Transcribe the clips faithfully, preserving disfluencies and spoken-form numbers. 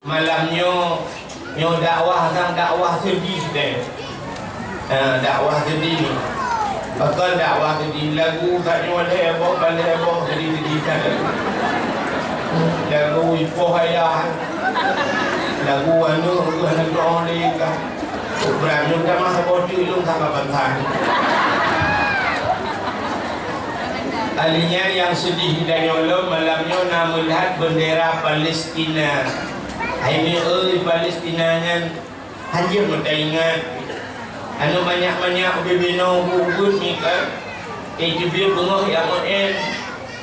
Malam nyoe, nyoe dakwah sang dakwah seudih deh. Ha, dakwah seudih. Pakon dakwah seudih? Lagu ka nyoe lhèe boh, ban lhèe boh, seudih-seudih that. Lagu ipoh ayah. Lagu aneuk geuh nanggroe lé ka. Brat nyoe tamah saboh teuk lôn sangka bansa. Ahli nyan nyang seudih geutanyoe lom malam nyoe na meulihat bendera Palestina. Hai mi oi, Palestina nyan hanjeuet meuta ingat. Aneuk manyak-manyak ubé-ubé nyoe ubeuet-ubeuet mi ka. Teubiet beungoh nyang meu'en.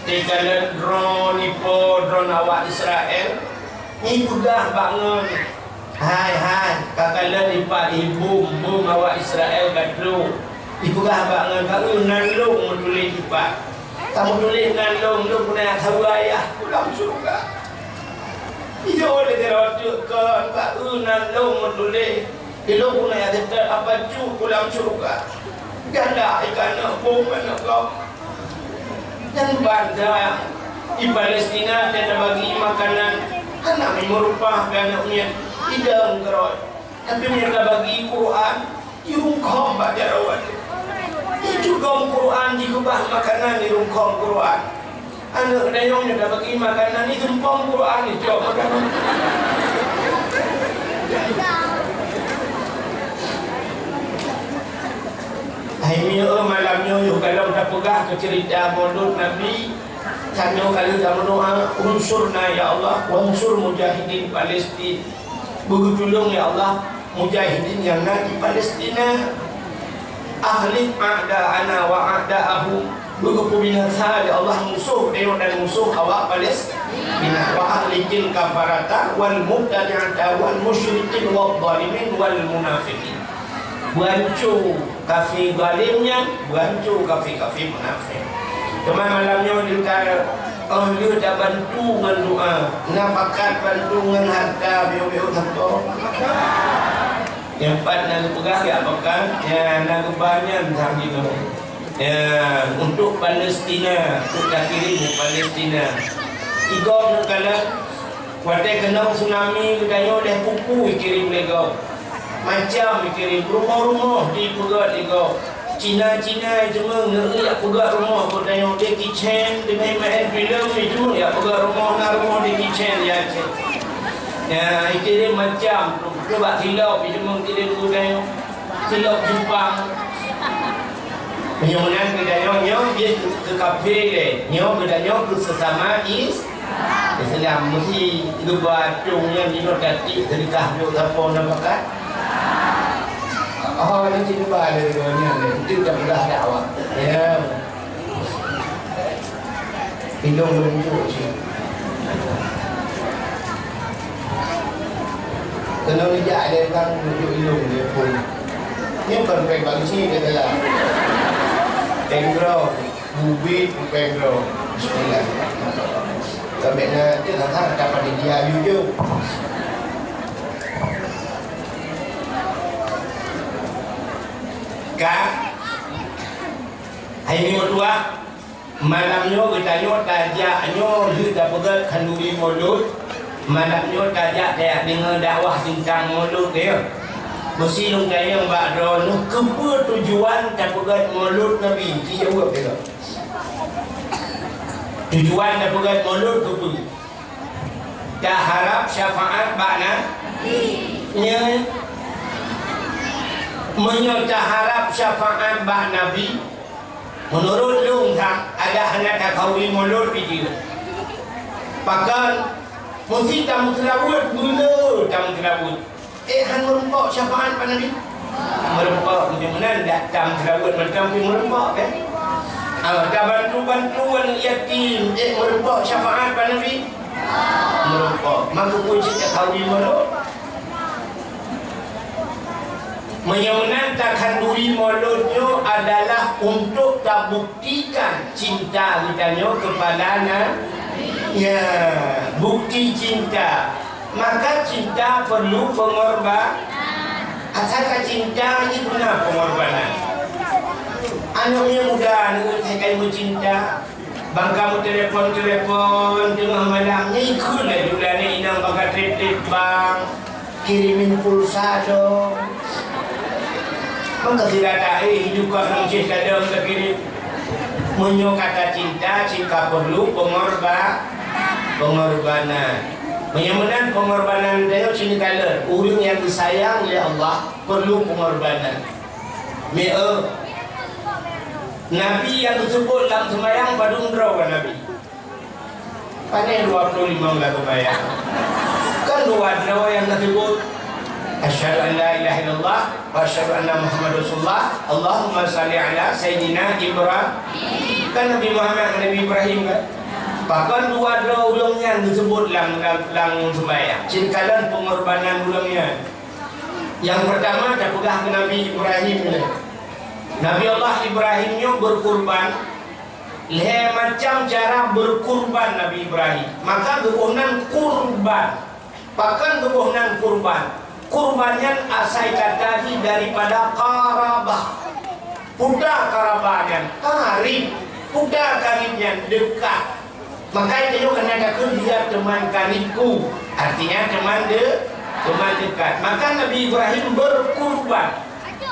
Teukalon droe ipo droe awak Israel. Nyan peugah bak ngon, "Hai, hai, ka kalon ipat ié bom, bom awak Israel ka trok." Ipeugah bak ngon, "Ka eu nan lôn meutuléh ipat. Ka meutuléh nan lôn, lôn keuneuk saweue ayah u lam syeuruga." Ijok lé sidroe teuk kon, "Ka eu nan lôn meutuléh, lôn keuneuk seutôt apa cut u lam syeuruga." Ganda ikan neuk bom aneuk gob. Dan banda di Palestina dan bagi makanan, hana meurupa keu aneuk miet idong keurôi. Tapi meunyoe tabagi Quran, irungkông bak jaroe. Icugom Quran, jikeubah makanan, irungkông Quran. Aneuk dayong nyoe tabagi makanan, isumpong Quran, icok makanan. Hai mi oi, malam nyoe yôh galom tapeugah keu ceurita Maulud Nabi. Tanyoe ka lheueh tameudoa, "Unsurna ya Allah, wansur mujahidin Palestin." Beugeutulông ya Allah mujahidin nyang na di Palestina. "Ahlik a'da'ana wa a'da'ahum." Beugeupubinasa ya Allah musoh tanyoe dan musoh awak Palestina. "Wa ahlikil kafarata wal mubtadi'ata wal musyrikin wal zalimin wal munafiqin." Beuanco kafé zalim nyan, beuanco kafé-kafé munafék. Teuma malam nyoe lheueh ta-, oh, lheueh tabantu ngon doa, na pakat bantu ngon hareuta, biôh-biôh sapo. Nyang pat na geupeugah, ya, pakat, ya, na geuba nyan sang jinoe. Ya, untuk Palestina, untuk takirém u Palestina. Igob neukalon, watèe keunong tsunami geutanyoe lhèe peue-peue ikirém lé gob. Macam ikirém, rumoh-rumoh dipeugöt lé gob. Cina-Cina iteumèe neu-eu jak peugöt rumoh geutanyoe, di kitchen, teungoh meu'en filem iteumèe jak peugöt rumoh, na rumoh di kitchen, ya, cit. Ya, ikirém macam, coba silop iteumèe ikirém geutanyoe. Silop Jepang. Meunyoe meunan geutanyoe nyoe jeuet keu kafé lé. Nyoe geutanyoe keu seusama Is-, Islam. Meusti geuba tông nyan jinoe tatik seudeukah duek sapo na pakat. Oh, nyan cit geuba lé nyan lé. Itu dah belah dakwah. Ya. Ilông lôn jok cit. Keunoe neujak lé bang meunyoe ilông lé phôn. Nyoe kon péng banci teukalon. Péng droe, ubit péng droe. Bismillah. Kami na dia kata dapat dia jujur. Ka? Hai ni meutuah. Malam nyoe geutanyoe tajak nyoe lheueh tapeugöt khanduri Maulud. Malam nyoe tajak tajak deungoe dakwah teuntang Maulud, ya. Meusti lôn tanyong bak droeneuh, keupeue tujuan tapeugöt Maulud Nabi? Ci jaweueb lé lôn. Tujuan tapeugöt Maulud keupeue? Taharab syafaat bak Nabi. Nyoe. Meunyoe taharab syafaat bak Nabi, meunurot lôn that, adak hana takhanduri Maulud pih jeuet. Pakon? Meusti tameuseulaweuet, beu le tameuseulaweuet. Eh, han meurumpok syafaat bak Nabi? Meurumpok, meunyoe meunan dak tameuseulaweuet mantong pih meurumpok, kan? Ah, tabantu-bantu aneuk yatim, eh, meurumpok syafaat bak Nabi? Meurumpok. Maka peue cit takhanduri Maulud? Meunyoe meunan takhanduri Maulud nyoe adalah untuk tabuktikan cinta geutanyoe keupada Nabi. Ya, bukti cinta. Maka cinta perlu pengorban-, asai ka cinta jih beuna pengorbanan. Aneuk nyang muda, aneuk nyang ka meucinta, Bang ka meutelepon-telepon teungoh malam, nyan ikheun laju lé aneuk inong bang ka treb-treb bank, kirimin pulsa dong. Maka sira taéh hidup ka meucéh tadong takirim. Meunyoe kata cinta, cit ka peurlu pengorba-, pengorbanan. Meunyoe meunan pengorbanan tanyoe cit neukalon, ureueng nyang geusayang lé Allah peurlu pengorbanan. Meu, Nabi nyang geuseubut lam seumayang padum droe Nabi? Pane dua ploh limong lam seumayang? Kan dua droe nyang geuseubut, "Asyhadu an la ilaha illallah wa asyhadu anna Muhammadar Rasulullah. Allahumma shalli ala Sayyidina Ibrahim." Kan Nabi Muhammad ngon Nabi Ibrahim kan? Pakon dua droe ureueng nyan geuseubut lam, lam, lam seumayang? Cit neukalon pengorbanan ureueng nyan. Nyang peurtama, tapeugah keu Nabi Ibrahim nyoe. Nabi Allah Ibrahim nyoe beukurban, lhée macam cara beukurban Nabi Ibrahim. Maka geuboh nan kurban. Pakon geuboh nan kurban? Kurban nyan asai kata jih daripada qarabah. Peue qarabah nyan? Karib. Peue karib nyan? Dekat. Maka tanyoe keuneuk takheun dia teman karibku, artinya teman de-, teman dekat. Maka Nabi Ibrahim berkurban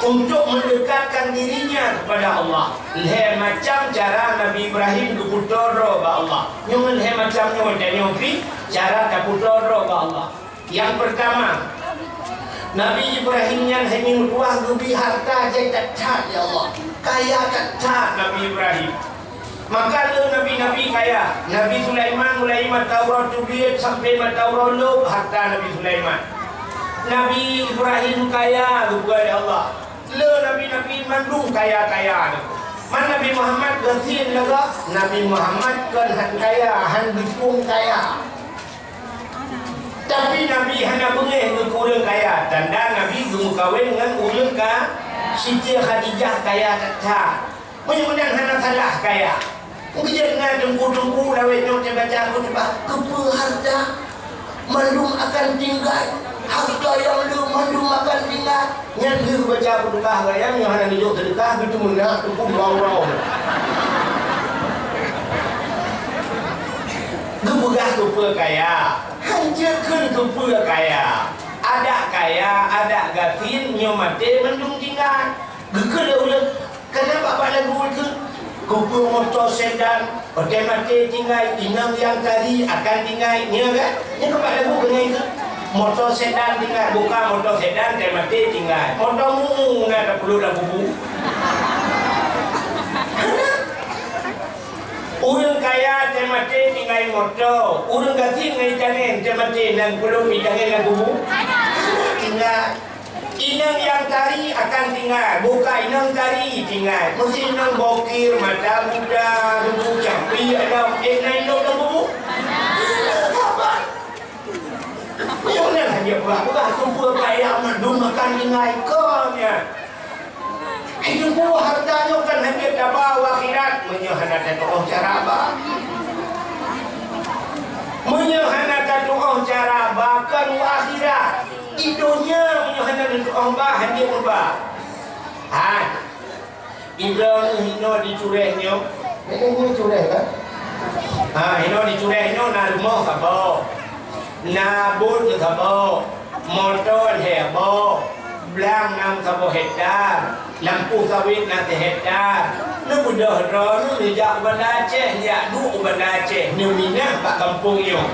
untuk mendekatkan dirinya kepada Allah. Lhée macam cara Nabi Ibrahim geupeutoe droe bak Allah. Nyoe lhée macam nyoe tanyoe pih cara tapeutoe droe bak Allah. Nyang peurtama, Nabi Ibrahim nyan hana meutuah geubri harta jai that-that, ya Allah. Kaya that-that Nabi Ibrahim. Maka le nabi-nabi kaya. Nabi Sulaiman mulai mata uroe teubiet sampai mata uroe lhok harta Nabi Sulaiman. Nabi Ibrahim kaya geupeugah lé Allah. Le nabi-nabi mandum kaya-kaya. Man Nabi Muhammad gasien lagak, Nabi Muhammad kon han kaya, han geupung kaya. Tapi Nabi hana beungéh ngon ureueng kaya, tanda Nabi geumeukawen ngon ureueng ka, Siti Khadijah kaya that-that. Meunyoe meunan hana salah kaya. Geujak na teungku-teungku lawét nyoe teubaca khutbah, keupeue harta mandum akan tinggai, harta nyang le mandum akan tinggai. Nyan lheueh baca khutbah raya nyoe hana neujok seudeukah, geuteumeunak teungku bau-bau. Geupeugah keupeue kaya, hanjeuet kheun keupeue kaya. Adak kaya, adak gasien, nyoe maté mandum tinggai. Geukheun lé ulôn, kana bak-bak lagu kheun, keupeue moto sedan, watée maté tinggai, inong nyang tari akan tinggai, nyoe kan? Nyoe bak lagu keunan kheun. Moto sedan tinggai, bukan moto sedan, watée maté tinggai. Moto mu na tapeulut lam kubu. Hana. Ureuëng kaya watée maté tinggai moto, ureuëng gasien ngon itangen watée maté nan peulom itangen lam kubu. Tinggai. Inong nyang tari akan tinggai, bukan inong tari tinggai. Meusti inong bokir, mata buta, debu capi, ada eh na inong lam kubu. Sabar. Nyoe nyan hana peugah-peugah, keupeue kaya mandum akan tinggai, kon nyan. Hai teungku, hareuta nyoe kan hana taba u akhirat, meunyoe hana tatu'oh cara ba. Meunyoe hana tatu'oh cara ba, kon u akhirat. Di donya meunyoe hana tatu'oh ba, hana taba. Hai. Di droeneuh hinoe di Cureh nyoe. Nyoe Cureh kan? Ha, hinoe di Cureh nyoe na rumoh saboh. Na bot saboh. Moto lhée boh. Blang na saboh hektar. Lampôh sawét na sihektar. Neubeudôh droeneuh neujak u Banda Aceh, neujak duek u Banda Aceh, neuminah bak gampông nyoe.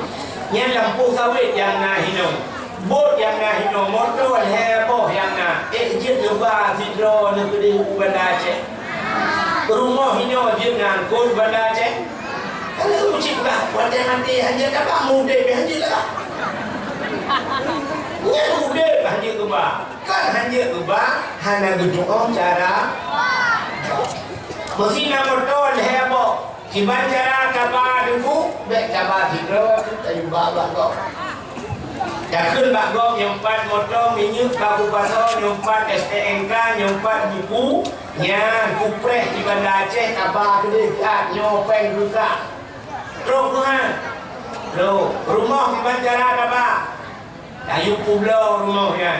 Nyan lampôh sawét nyang na hinoe. Bot nyang na hinoe, moto lhée boh nyang na, ék jeuet neuba sidroe neukeudeh u Banda Aceh. Rumoh hinoe jeuet neuangkot u Banda Aceh. Hana meucit bah, watée maté hana taba, mudeb hana jeuet lah. Nyan udeb hana jeuet geuba. Kan hana jeuet geuba, hana geutu'oh cara. Meusi na moto lhée boh. Kiban cara taba deungon, bék taba sidroe, tayue ba bak gob. Takheun bak gob nyoe pat moto, minyeuk ka kupasoe nyoe pat, S T N K nyoe pat, buku, nyan kupreh di Banda Aceh, taba keudeh that nyoe péng geuka. Trok keuhan. Trok. Rumoh kiban cara taba. Tayue peubloe rumoh nyan.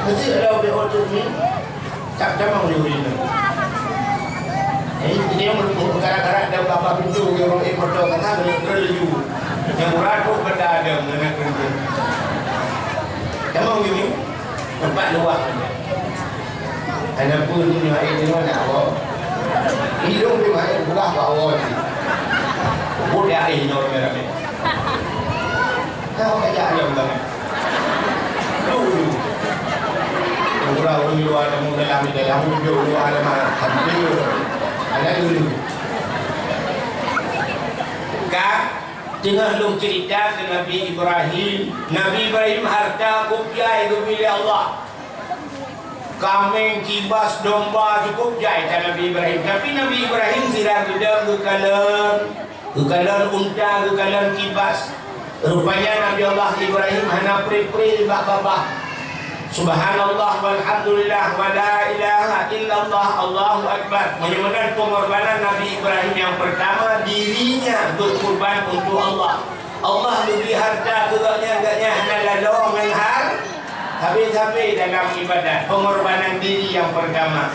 Mesti ada orang tu ni. Tak ada mau nyuri tu. Eh, dia merupakan gara-gara ada baba pintu, dia orang, eh, motor kata, kena terlaju. Yang murah tu pada ada mengenai pintu. Dia mau nyuri. Tempat luar. Ada pun ni, eh, dia nak bawa. Hidung dia main, buah bawa ni. Buat dia, eh, ini orang ramai. Kau kerja aja, bukan? Dulu. Orang-orang di luar, ada muda dalam, di dalam, di luar, ada marah. Sampai. Ada dulu. Ka, teungoh lôn cerita keu Nabi Ibrahim. Nabi Ibrahim harta kupiah geubri lé Allah. Kaméng, kibas, domba, cukup jai that Nabi Ibrahim. Tapi Nabi Ibrahim sira geudong geukalon, geukalon unta, geukalon kibas. Rupanya Nabi Allah Ibrahim hana pri-pri bak babah. Subhanallah walhamdulillah wa la ilaha illallah, Allahu Akbar. Meunyoe meunan pengorbanan Nabi Ibrahim yang pertama, dirinya berkurban untuk Allah. Allah geubri harta keu gobnyan, gobnyan hana lalo ngon har-, habéh-habéh dalam ibadat, pengorbanan diri yang pertama.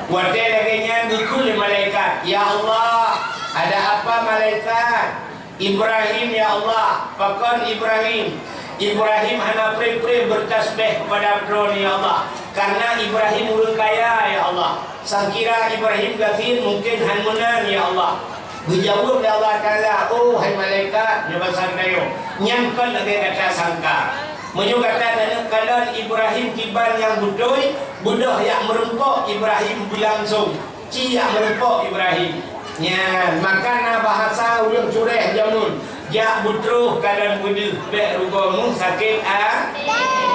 Watée lagée nyan geukheun lé malaikat, "Ya Allah, ada apa malaikat?" "Ibrahim, ya Allah." "Pakon Ibrahim?" "Ibrahim hana pri-pri bertasbih kepada Droe, ya Allah, karena Ibrahim ureuëng kaya, ya Allah. Sangkira Ibrahim gasien mungkin hán meunan, ya Allah." Geujaweueb lé Allah Taala, "Oh, hai malaikat," nyoe basa geutanyoe, "nyan kon lagée gata sangka. Meunyoe gata taneuk kalon Ibrahim kiban nyang beutôi, beudôh jak meurumpok Ibrahim beulangsong. Ci jak meurumpok Ibrahim." Nyan, maka na bahasa ureuëng cureh jameun, "Jak beutroh kalon beudeuh, bék rugoe mu sakét a."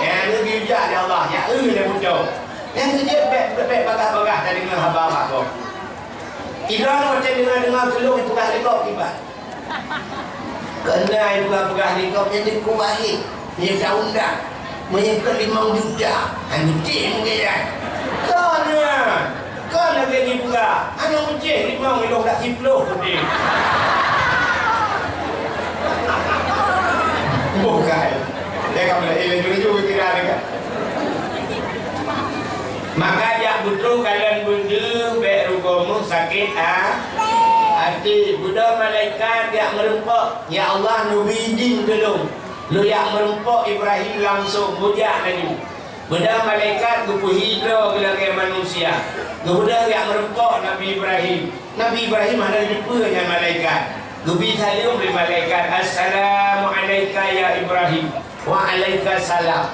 Nyan, neugeujak lé Allah, jak eu lé beutôi. Nyang keujeuet bék, bék bagah-bagah tadeungoe haba bak gob. Ilôn watée deungoe-deungoe keu lôn peugah lé gob kiban. Keuhai peugah-peugah lé gob nyan dikuwahé, nyan taundang. Meunyoe keu limong juta, han geutem gaya. Kon nyan, kon lagée jipeugah, hana meucéh limong ilong dak siplôh putéh. Bukai. Dia ka mulai ilong jujur kira dekat. Maka jak beutroh kalon beudeuh, bék rugoe mu sakét a-, até. Beudôh malaikat jak meurumpok, "Ya Allah, neubi idin keu lôn, lôn jak meurumpok Ibrahim langsong, beujak laju." Beudôh malaikat geupeuhidroe geuh lagée manusia. Geubeudôh jak meurumpok Nabi Ibrahim. Nabi Ibrahim hana jiteupeue nyan malaikat. Geubi saleuem lé malaikat, "Assalamu alaika ya Ibrahim." "Wa alaika salam."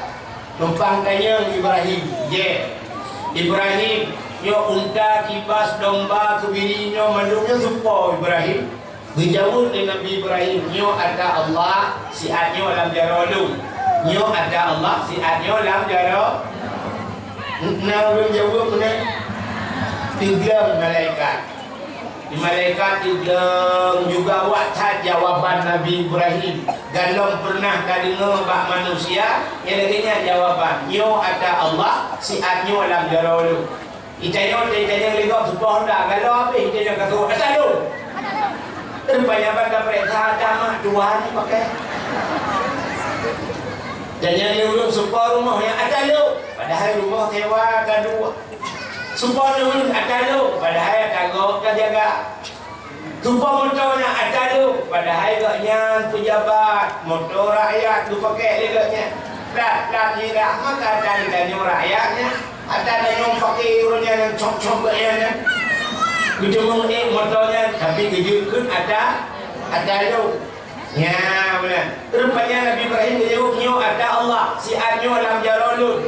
Numpang tanyong Ibrahim, "Jeh, Ibrahim, nyoe unta, kibas, domba, keubiri nyoe mandum nyoe soe po Ibrahim?" Geujaweueb lé Nabi Ibrahim, "Nyoe ata Allah, siat nyoe lam jaroe lôn. Nyoe ata Allah, siat nyoe lam jaroe." Na ureuëng jaweueb meunan? Teugleng malaikat. Di malaikat teugleng juga awak that jawaban Nabi Ibrahim. Galom pernah tadeungoe bak manusia, nyang lagèe nyan jawaban. Nyoe ata Allah, siat nyoe lam jaroe lôn. Itanyong, itanyong lé gob seupôt dak, galom habéh itanyong ka seuôt, "Ata lôn?" Rupanya ban tapeuriksa ata mak tuan pakai. Itanyong lé ureueng seupôt rumoh nyang, "Ata lôn?" Padahai rumoh sewa ka dua. Seupôt ureueng ata lôn, padahai ata gob ka jaga. Seupôt moto nyang ata lôn, padahai gobnyan peujabat, moto rakyat geupakèk lé gobnyan. Plat-plat mirah maka ata geutanyoe rakyat nyan, ata tanyoe pakè ureueng nyan nyang cok-cok gobnyan nyan. Geuteumeung ék moto nyan, tapi geujeuet kheun ata, ata lôn. Nyan meunan. Rupanya Nabi Ibrahim geujaweueb, "Nyoe ata Allah, siat nyoe lam jaroe lôn."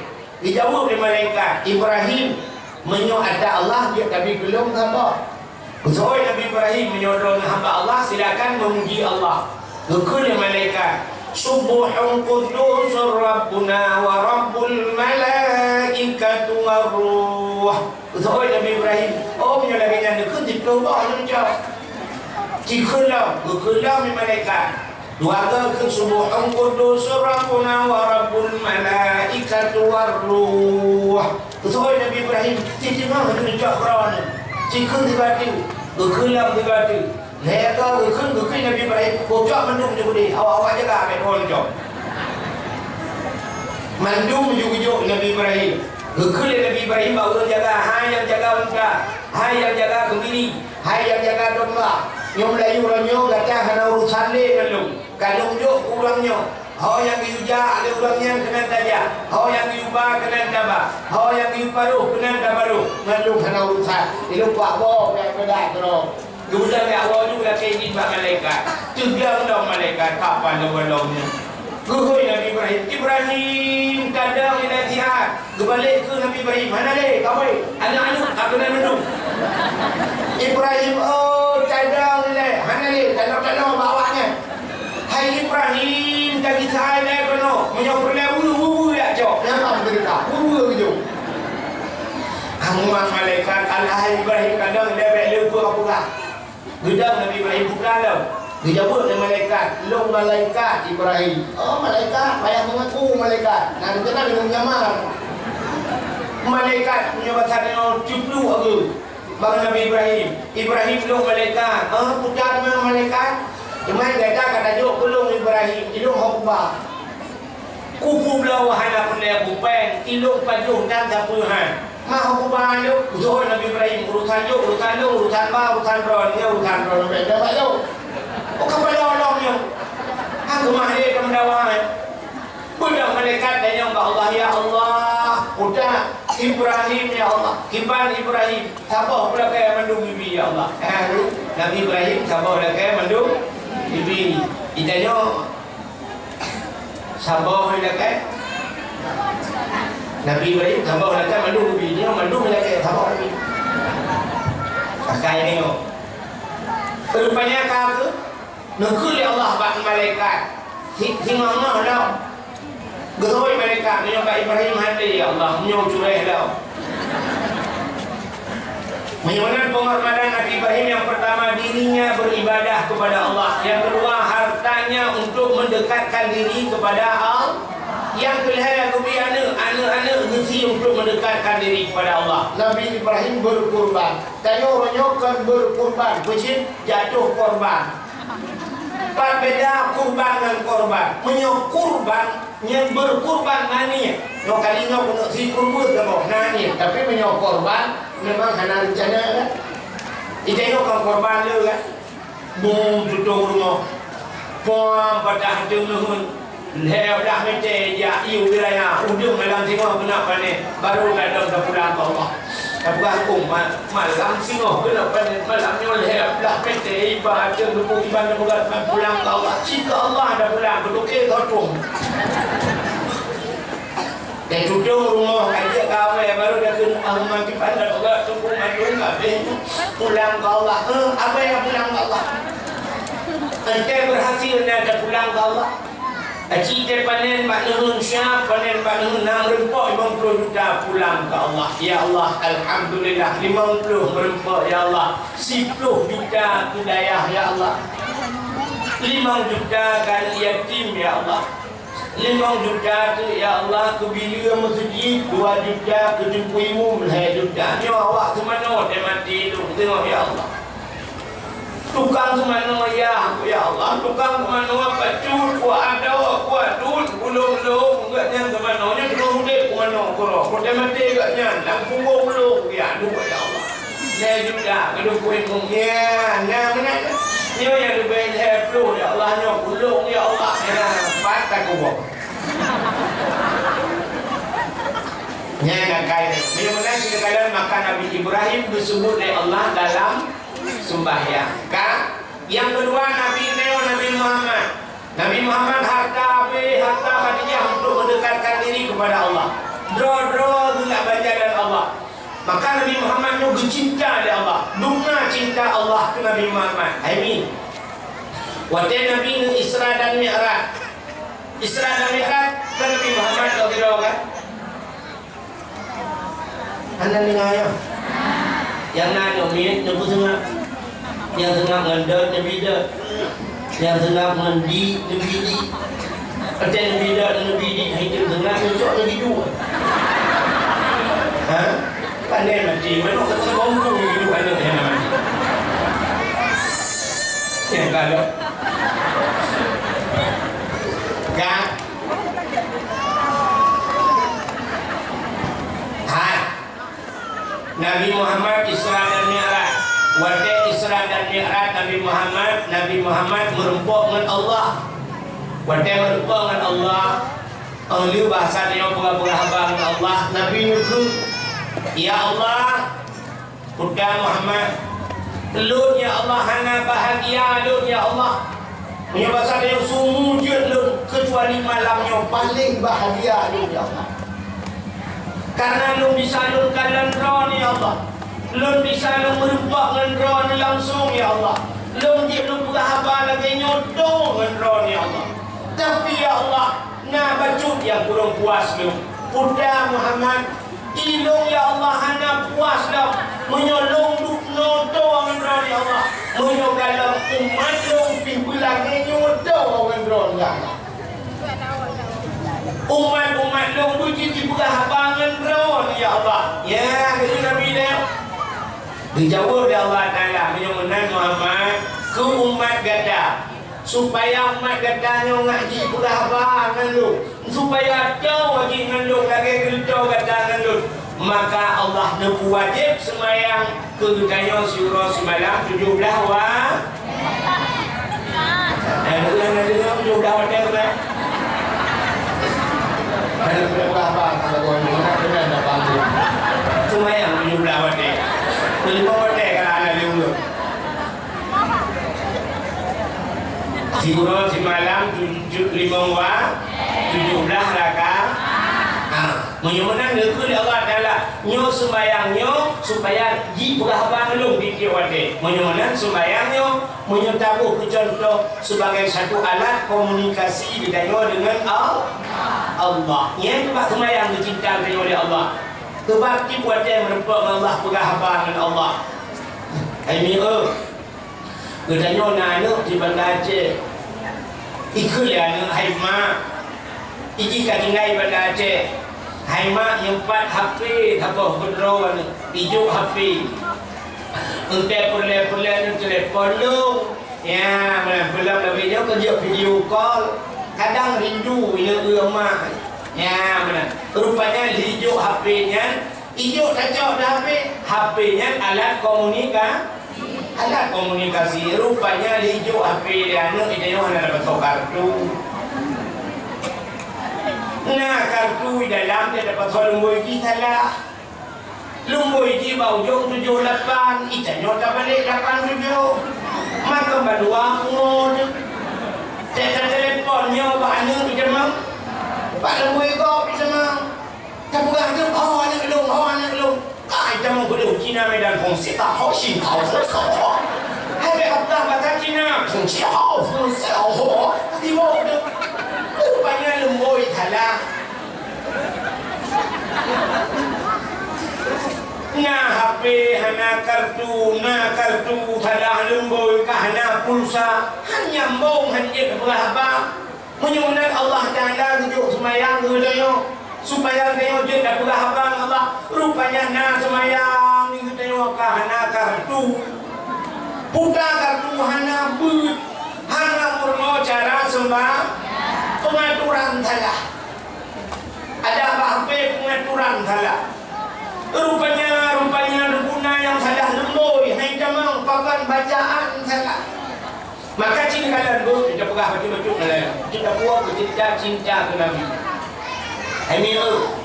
Geujaweueb lé malaikat, "Ibrahim, meunyoe ata Allah, jeuet tabi keu lôn hamba." Geuseuôt Nabi Ibrahim, "Meunyoe droeneuh hamba Allah, silakan meumuji Allah." Geukheun lé malaikat, "Subbuhun quddusur Rabbuna wa Rabbul malaikatu war ruh." Geuseuôt Nabi Ibrahim, "Oh, meunyoe lagèe nyan neukheun, siplôh boh lôn cok." Cikheun lom, geukheun lom lé malaikat. Dua kali kheun, "Subbuhun quddusur Rabbuna wa Rabbul malaikatu war ruh." Geuseuôt Nabi Ibrahim, "Ci teungoh lôn cok droeneuh." Cikheun sibateue, geukheun lom sibateue. Lhèe kali geukheun, geukheun Nabi Ibrahim, "Boh cok mandum nyoe keudéh, awak-awak jaga bèk droeneuh cok." Mandum geujok-jok Nabi Ibrahim. Geukheun lé Nabi Ibrahim bak ureueng jaga, "Hai nyang jaga unta, hai nyang jaga keumiri, hai nyang jaga domba. Nyoe meulayeue uroe nyoe gata hana urosan lé ngon lôn." Ka lôn jok keu ureueng nyoe, ho nyang geuyue jak lé ureueng nyan keunan tajak, ho nyang geuyue ba keunan taba, ho nyang geuyue paroh keunan taparoh, ngon lôn hana urusan. Ilôn pak boh peudak-peudak keudroe. Geupeugah lé Allah nyoe lakèe idhin bak malaikat. Teugleng lom malaikat, ka palong-palong nyan. Geuhôi Nabi Ibrahim, "Ibrahim, tadong ilèe siat." Geubalek keu Nabi Ibrahim, "Hana lé, kamoe aneuk-aneuk ka keunan mandum." Ibrahim, "Oh, tadong ilèe, hana lé, tadong-tadong bak awak nyan." "Hai Ibrahim, tagisa ilèe keunoe, meunyoe peureulèe weue, weue-weue jak cok." Nyan ka meudeurita, weue-weue geujok. Amumat malaikat, "Alah, hai Ibrahim, tadong ilèe, bèk lé peue kapeugah." Geudong Nabi Ibrahim buka lom. Geujaweueb lé malaikat, "Lôn malaikat Ibrahim." "Oh, malaikat, payah meungaku malaikat." Nah, rencana deungon nyamar. Malaikat meunyoe basa tanyoe cuplu ageu bak Nabi Ibrahim. "Ibrahim, lôn malaikat." "Oh, peue that teuma malaikat?" "Teuma gata ka tajok keu lôn Ibrahim, ilôn ho kuba." "Kupeubloe hana peureulèe bupèng, ilôn pajoh tan sapeue han." "Ma ho kuba ilôn?" Geuseuôt Nabi Ibrahim, "Urusan lôn, urusan lôn, urusan ba, urusan droeneuh, urusan droeneuh bèk bak lôn." "Oh, ka peulom-lom nyoe." Han keumah lé tameudawa, eh. Beudôh malaikat tanyong bak Allah, "Ya Allah, udah Ibrahim, ya Allah. Kiban Ibrahim, saboh lakèe mandum bibi, ya Allah." Eh, Nabi Ibrahim saboh lakèe mandum bibi. Ditanyong, "Saboh ilakèe?" Nabi Ibrahim saboh ilakèe, mandum bibi nyoe, mandum ilakèe, saboh Nabi. Pakai nyoe. Rupanya ka keu, neukheun lé Allah bak malaikat. Si-, singoh-ngoh lom. Geutôi malaikat, meunyoe bak Ibrahim hana lé, ya Allah, meunyoe cureh lom. Meunyoe meunan penghormatan Nabi Ibrahim, yang pertama, dirinya beribadah kepada Allah. Yang kedua, hartanya untuk mendekatkan diri kepada Allah. Yang kelhèe, geubri aneuk, aneuk-aneuk geusie untuk mendekatkan diri kepada Allah. Nabi Ibrahim berkurban. Tanyoe uroe nyoe kon berkurban, beucit jatuh korban. Pat beda kurban ngon korban. Meunyoe kurban, nyan berkurban na niet. Nyoe kali nyoe keuneuk si kurban saboh na niet. Tapi meunyoe korban, memang hana rencana kan. Ija nyoe kon korban le kan. Bung tutong rumoh. Pom patah ateueh neuheun. Lhèe blah mètè jak ié u raya, udeueng dalam singoh keuneuk pané, barô gadôh tapulang keu Allah. Tapeugah, "Oh, ma-, malam singoh keuneuk pané, malam nyoe lhèe blah mètè iba ateueh lubong iban tapeugah, 'Pulang keu Allah.' Cit keu Allah tapulang, keutoke keu tueng." Teututoe rumoh, ka jeuet kawé, barô takheun, "Ahumma kiban tapeugah, tueng mandum habéh, pulang keu Allah." Eh, abéh pulang keu Allah. Entah berhasil na tapulang keu Allah. Aci teuh panen bak neuheun siap, panen bak neuheun na meureumpok limong ploh juta pulang keu Allah. Ya Allah, alhamdulillah, limong ploh meureumpok, ya Allah. Siploh juta keu dayah, ya Allah. Limong juta keu aneuk yatim, ya Allah. Limong juta teuk, ya Allah, keu bileue meuseujid, dua juta keu teungku imum, lhèe juta. Nyoe awak seumanoe teuh maté lôn teungoh, ya Allah. Tukang seumanoe, ya, ya Allah, tukang seumanoe bacut, kuat adoe, kuat dut, ulông lôn, gobnyan seumanoe nyoe teungoh udép seumanoe keudroe, watèe maté gobnyan lam kubô ulông, ya, duek, ya Allah. Lhèe juta keu teungku imum, ya, na meunan. Nyoe nyang leubeh lhèe ploh, ya Allah, nyoe ulông, ya Allah, ya, pat takubô. Nyan akai. Meunyoe meunan, kita kalian maka Nabi Ibrahim disebut lé Allah dalam sembahyang. Ka? Nyang keudua, Nabi nyoe Nabi Muhammad. Nabi Muhammad harta habéh, harta Khadijah untuk mendekatkan diri kepada Allah. Droe-droe geunak belajar dan Allah. Maka Nabi Muhammad nyoe geucinta lé Allah. Dum na cinta Allah keu Nabi Muhammad. Hai mi. Watèe Nabi ngon Isra dan Mi'raj. Isra dan Mi'raj kan Nabi Muhammad lagèe droe kan? Hana deungoe nyoe. Nyang na nyoe miet neupeuseungab. Nyang seungab ngon dot neubi dot. Nyang seungab ngon di neubi di. Watèe neubi dot neubi di, hai tu seungab neucok neubi dua. Ha? Pandai mati, manok kata bongkong neubi dua aneuk nyang na mati. Nyang ka dok. Ka. Hai. Nabi Muhammad Isra dan Mi'raj. Watèe Isra dan Mi'raj Nabi Muhammad, Nabi Muhammad meureumpok ngon Allah. Watèe meureumpok ngon Allah, óh lheueh bahasa tanyoe peugah-peugah haba ngon Allah, Nabi neukheun, "Ya Allah, Peue Muhammad, lôn, ya Allah, hana bahagia lôn, ya Allah. Meunyoe basa tanyoe, sumu jeuet lôn, keucuali malam nyoe paleng bahagia lôn, ya Allah. Karena lôn bisa lôn kalon Droeneuh, ya Allah. Lôn bisa lôn meureumpok ngon Droeneuh langsong, ya Allah. Lôn jeuet lôn peugah haba lagèe nyoe tô ngon Droeneuh, ya Allah. Tapi, ya Allah, na bacut nyang kurang puas lôn. Peue Muhammad, ilôn, ya Allah, hana puas lom meunyoe lôn duek noe tô ngon Droeneuh, ya Allah. Meunyoe galom umat lôn pih beulagèe nyoe tô ngon Droeneuh, ya Allah. Umat-umat lôn beujeuet jipeugah haba ngon Droeneuh, ya Allah." Ya, kheun Nabi nyan. Geujaweueb lé Allah Taala, "Meunyoe meunan Muhammad, keu umat gata, supaya umat gata nyoe ngat jipeugah haba ngon lôn, supaya tô jih ngon lôn lagèe geutô gata ngon lôn, maka Allah neupeuwajéb seumayang keu geutanyoe siuroe simalam tujoh blaih wa-, eh, bukan ada tujoh blaih watèe, bukan? Ada tujoh blaih haba, kalau kau ni, mana kena dapat tu? Seumayang tujoh blaih watèe. Tujoh watèe kalau aneuk lôn. Siuroe simalam tujoh, limong wa-, tujoh blaih raka-, ha. Meunyoe meunan geukheun lé Allah Taala, nyoe sumbayang nyoe supaya jipeugah haba ngon lôn tiep-tiep watèe. Meunyoe meunan sumbayang nyoe, meunyoe taboh keu cuntoh sebagai satu alat komunikasi geutanyoe deungon Al-, Allah. Nyan bak sumbayang geucinta geutanyoe lé Allah. Keubah tiep watèe meureumpok ngon Allah, peugah haba ngon Allah. Hai mi, eu, geutanyoe na aneuk di Banda Aceh. Ikheun lé aneuk, "Hai mak, iji ka tinggai Banda Aceh. Hai mak, nyoe pat H P saboh keudroe aneuk, ijok H P. Eunteuk peureulèe-peureulèe nyoe telepon lôn." Ya, meunan, peulom lagèe nyoe keu jok video call. Kadang rindu ineuk eu mak. Ya, meunan. Rupanya ijok H P nyan, ijok tacok di H P. H P nyan alat komunika-, alat komunikasi. Rupanya ijok H P lé aneuk, geutanyoe hana dapat kartu. Na kartu di dalam, dia dapat lumbôi jih salah. Lumbôi jih bak ujong tujoh lapan, geutanyoe tabalek lapan tujoh. Makam bandua pungo teuh. Teuka telepon nyoe bak aneuk geutanyoe. Bak lumbôi gob geutanyoe. Tapeugah teuh, "Ho aneuk lôn, ho aneuk lôn." Ka geutanyoe keudéh Cina Medan Fungsi, ta ho Cina Fungsi, ho. Hai bèk peugah basa Cina, Fungsi, ho, Fungsi, ho. Tibo teuh. Rupanya leumbôi salah. Na H P hana kartu, na kartu salah leumbôi, ka hana pulsa, han nyambông, han jeuet peugah haba. Meunyoe meunan Allah Taala geujok seumayang geutanyoe, supaya geutanyoe jeuet tapeugah haba ngon Allah. Rupanya na seumayang geutanyoe ka hana kartu. Puta kartu hana beuet, hana meurunoe cara seumba-, peungaturan salah. Ada bak H P peungaturan salah. Rupanya, rupanya guna nyang salah leumbôi, hai tamong pakon bacaan salah. Maka cit kalon bu, kita peugah bacut-bacut kalon. Kita buat cinta-cinta ke Nabi. Hai mi eu.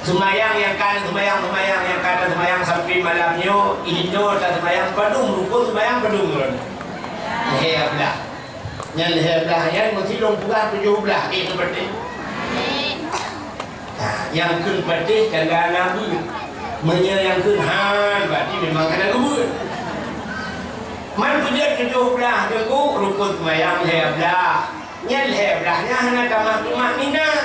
Seumayang nyang ka seumayang, seumayang nyang ka seumayang sampai malam nyoe, inoe ta seumayang padum rukun seumayang padum lôn. Lhèe blah. Nyan lhèe blah nyan meusidong peugah tujoh blah, eh, seperti. Ha, nyang kheun patéh tanda na beuet. Meunyoe nyang kheun han, berarti memang hana geubeuet. Man peujeuet tujoh blah teungku, rukun seumayang lhèe blah. Nyan lhèe blah nyan hana tamah tumakninah.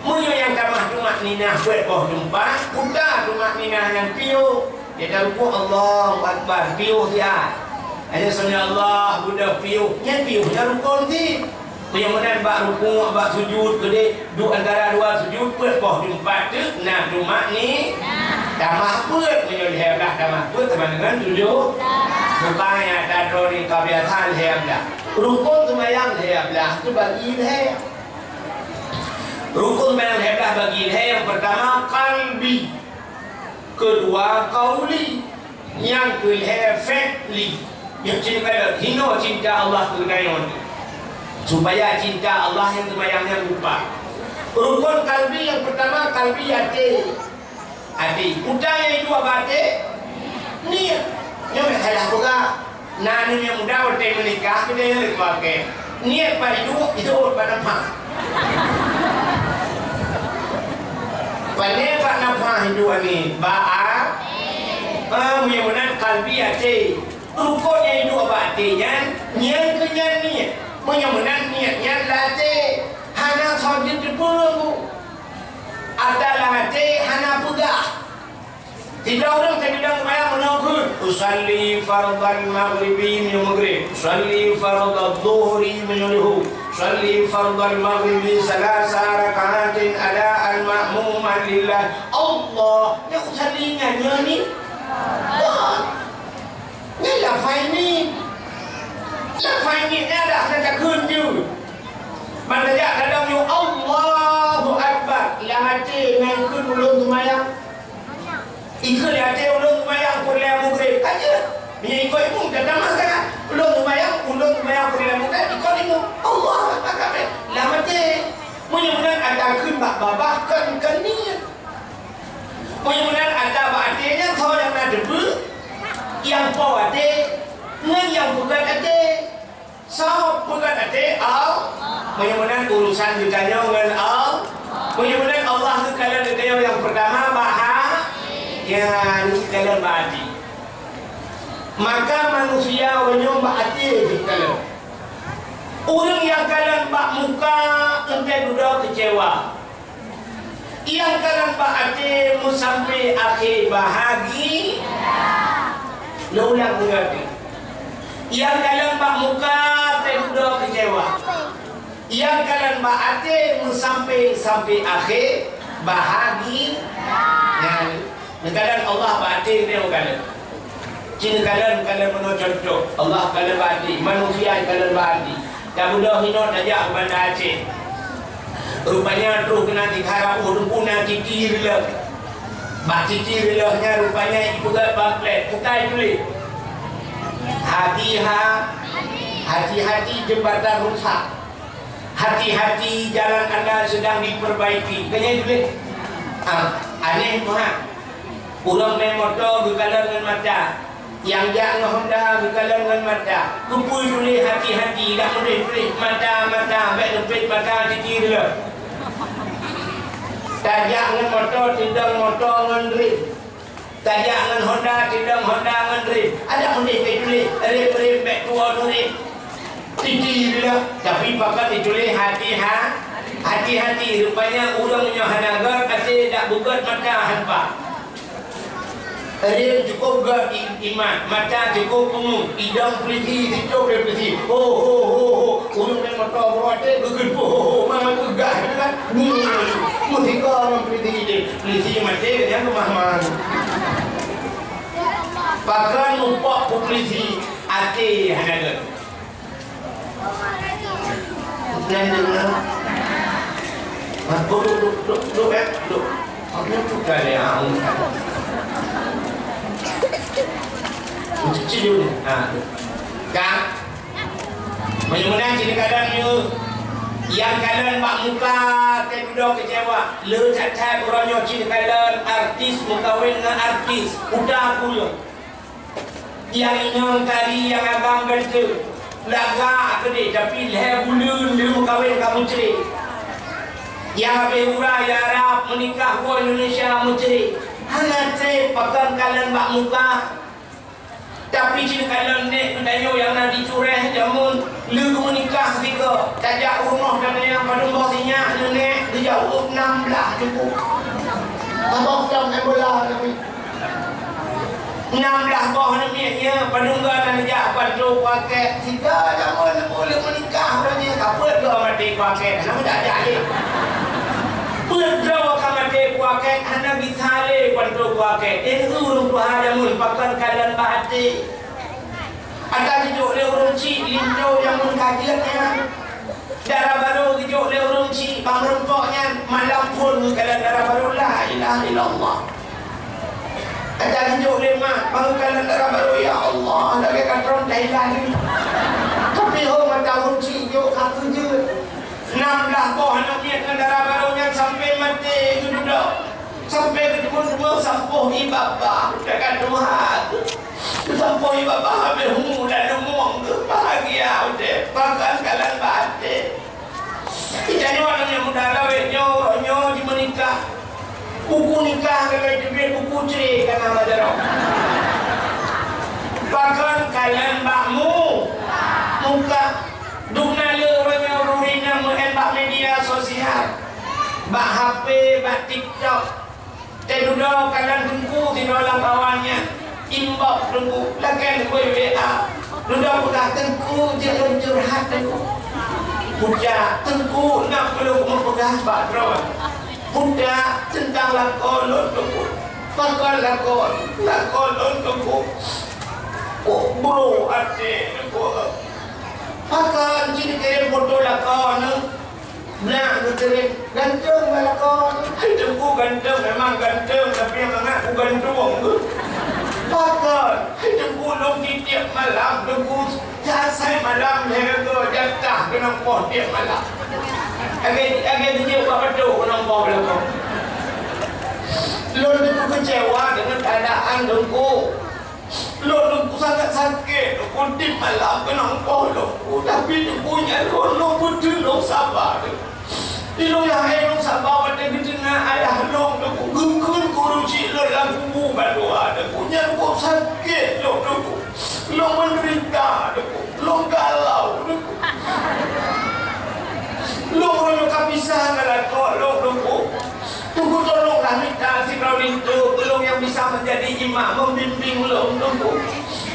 Meunyoe nyang tamah tumakninah peuet boh teumpat, peue tumakninah nyan piôh. Dia taruku Allahu Akbar, piôh siat. Hanya sami Allah, budak piôh. Nyan piôh nyan rukun cit. Meunyoe meunan bak rukuk, bak sujud, keudeh duek antara dua sujud, peuet boh teumpat teuk na tumakni-, tamah peuet. Meunyoe lhèe blah tamah peuet sama dengan tujoh. Bukannya tadroni kebiasaan lhèe blah. Rukun seumayang lhèe blah tu bagi lhèe. Rukun seumayang lhèe blah bagi lhèe, yang pertama kalbi. Keudua qauli, nyang keulhèe fi'li. Nyang cinta, hino cinta Allah keu geutanyoe nyoe. Supaya cinta Allah nyang teumayang nyan lumpah. Rukun kalbi nyang peurtama, kalbi até. Até. Utang nyang iduek bak até, niet. Nyoe salah peugah. Na aneuk nyang muda watèe meunikah, keuneuk lé keuluwarga. Niet bak iduek, iduek bak nafah. Pane bak nafah iduek ni? Bak a-, ah, meunyoe meunan kalbi até. Rukun nyang iduek bak até nyan, nyan keuh nyan niet. Meunyoe meunan niet nyan lam até. Hana soe jeuet teupeue. Ata lam até hana peugah. Sidroe ureueng teubidang seumayang meunoe kheun, "Usalli fardhal maghribi," meunyoe maghrib, "Usalli fardhadh dhuhri," meunyoe dhuhur, "Usalli fardhal maghribi thalatha rak'atin adaan ma'muman lillah." Allah, nyang usalli nyan nyoe ni? Nyan lafai ni. Lafai ni nyan dah na takheun jeuet. Ban tajak kadang nyoe, "Allahu Akbar." Lam até nyan kheun ulôn seumayang. Ikheun até ulôn seumayang peureulèe maghrib, ka jeuet. Meunyoe ikot imum, tatamah sangat. Ulôn seumayang, ulôn seumayang peureulèe maghrib, ikot imum. Allahu Akbar, ka jeuet. Lam até. Meunyoe meunan ata kheun bak babah, kon, kon niet. Meunyoe meunan ata bak até nyan, soe nyang na teupeue? Nyang po até ngon nyang peugöt até. Soe peugöt até? Allah. Meunyoe meunan urusan geutanyoe ngon Allah. Meunyoe meunan Allah geukalon geutanyoe nyang peurtama bak ha-, ya, geukalon bak até. Maka manusia ureueng nyoe bak até geukalon. Ureueng nyang kalon bak muka, teuntèe dudoe keucewa. Nyang kalon bak até meusampé akhé bahagi-, lôn ulang lagi. Nyang kalon bak muka teududoe keucewa. Nyang kalon bak até meusampé, sampé akhé bahagi-, nyan. Neukalon Allah bak até geutanyoe kalon. Ci neukalon, neukalon meunoe contoh. Allah kalon bak até, manusia kalon bak até. Tabeudôh inoe tajak u Banda Aceh. Rupanya troh keunan tiga ratus ribu na titi reuleuh. Bak titi reuleuh nyan rupanya ipeugöt pamflet, peue ka ituléh? Hati-ha-, hati-hati jembatan rusak. Hati-hati jalan anda sedang diperbaiki. Kan nyan ituléh? Ah, aneh meuhat. Ureueng naik moto geukalon ngon mata. Nyang jak ngon Honda geukalon ngon mata. Keupeue tuléh hati-hati, dak meudeh tuléh mata, mata, bèk neupet mata titi reuleuh. Tajak ngon moto, teudong moto ngon rem. Tajak ngon Honda, teudong Honda ngon rem. Adak meudeh bèk tuléh rem-rem, bèk tuwoe ngon rem. Titi reuleuh, tapi pakon ituléh hati-ha-, Hati-hati, rupanya ureuëng nyoe hana gét, até dak beugét, mata han paih. Riem cukup gét i-, imat, mata cukup peungeuh, idong peulisi, sicok lé peulisi. Ho, ho, ho, ho. Ureuëng naik moto baroe até geugeut, ho, ho, ho, mangat peugah, kan? Nyoe, meutika ngon peulisi idéh. Peulisi maté, nyan keumah man. Pakon mupok peulisi, até hana gét. Nyan deungoe. Ha, duek, duek, duek, duek, duek, eh, duek. Apa tu kali, ah, um. Cuci dulu. Ha, duek. Kang. Meunyoe meunan cit kalon nyoe, nyang kalon bak muka teududoe keucewa. Le that-that uroe nyoe cit kalon artis meukawen ngon artis. Udah pula. Nyang inong tari nyang agam ganteng, lagak keudeh, tapi lhée buleuen lheueh meukawen ka meucre. Nyang habéh uroe nyang Arab meunikah woe Indonesia meucre. Hana treb pakon kalon bak muka. Tapi cit kalon nek geutanyoe nyang na di Cureh jameun lheueh geumeunikah sigoe. Tajak u rumoh gata nyang padum boh sinyak neunek geujaweueb nam blaih teungku. Abang tam embola nami. Nam blaih boh aneuk miet nyan, padum goe na neujak bantu puakét. Sika jameun ulôn meunikah uroe nyoe, ka peuet goe maté puakét, hana meujak-jak lé. Peuet droe ka maté puakét, hana gisa lé bantu puakét. Deungoe ureuëng tuha jameun pakon kalon bak até. Ata jijok lé ureuëng chik, linto jameun ka jeuet nyan. Dara barô geujok lé ureuëng chik bang meurumpok nyan, malam phon geukalon dara barô, la ilaha illallah. Ata geujok lé mak bang geukalon dara barô, ya Allah, lagée ka tron Thailand ni. Tapi ho mata ureuëng chik jok ka keujeuet. Nam blaih boh aneuk miet ngon dara barô nyan sampai maté geududoe. Sampai geududoe sampôh ié babah, teuka tuha. Sampôh ié babah habéh hu dan leumoeng geubahagia udeb, pakon kalon bak até. Geutanyoe aneuk muda lawét nyoe, nyoe jimeunikah. Buku nikah lagée teubiet buku cre kana bak jaroe. Pakon kalon bak mu-, muka. Dum na le uroe nyoe ureuëng inong meu'en bak media sosial, bak H P, bak TikTok. Teududoe kalon teungku sidroe lam kawan nyan, inbox teungku, lakée leubeh W A. Dudoe peugah teungku, jeuet lôn curhat teungku. Pucak teungku, na peue lôn meupeugah bak droe. Pucak teuntang lakoe lôn teungku. Pakon lakoe, lakoe lôn teungku. Kok bro até teungku. Pakon cit kirém foto lakoe neuh. Nak geuteurim ganteng bak lakoe. Hai teungku ganteng, memang ganteng, tapi nyang mangat ku gantung. Pakon? Hai teungku lôn tiep malam teungku, asai malam lhée reutôh jatah keunong poh tiep malam. Lagée, lagée dijeuet bak padum keunong poh bak lakoe. Lôn teungku keucewa deungon keuadaan teungku. Lôn teungku sangat sakét, teungku tiep malam keunong poh lôn. Tapi teungku nyan lôn, lôn beutôi lôn saba. Ilôn nyang hai lôn saba watée geudeungoe ayah lôn teungku geukheun keu ureuëng chik lôn lam kubu bandua teungku. Nyan kok sakét lôn teungku. Lôn meudeurita teungku. Lôn galau teungku. Lôn meunyoe ka pisah ngon lakoe lôn teungku. Teungku tolonglah mita sidroe linto keu lôn nyang bisa meujadi imam membimbing lôn teungku.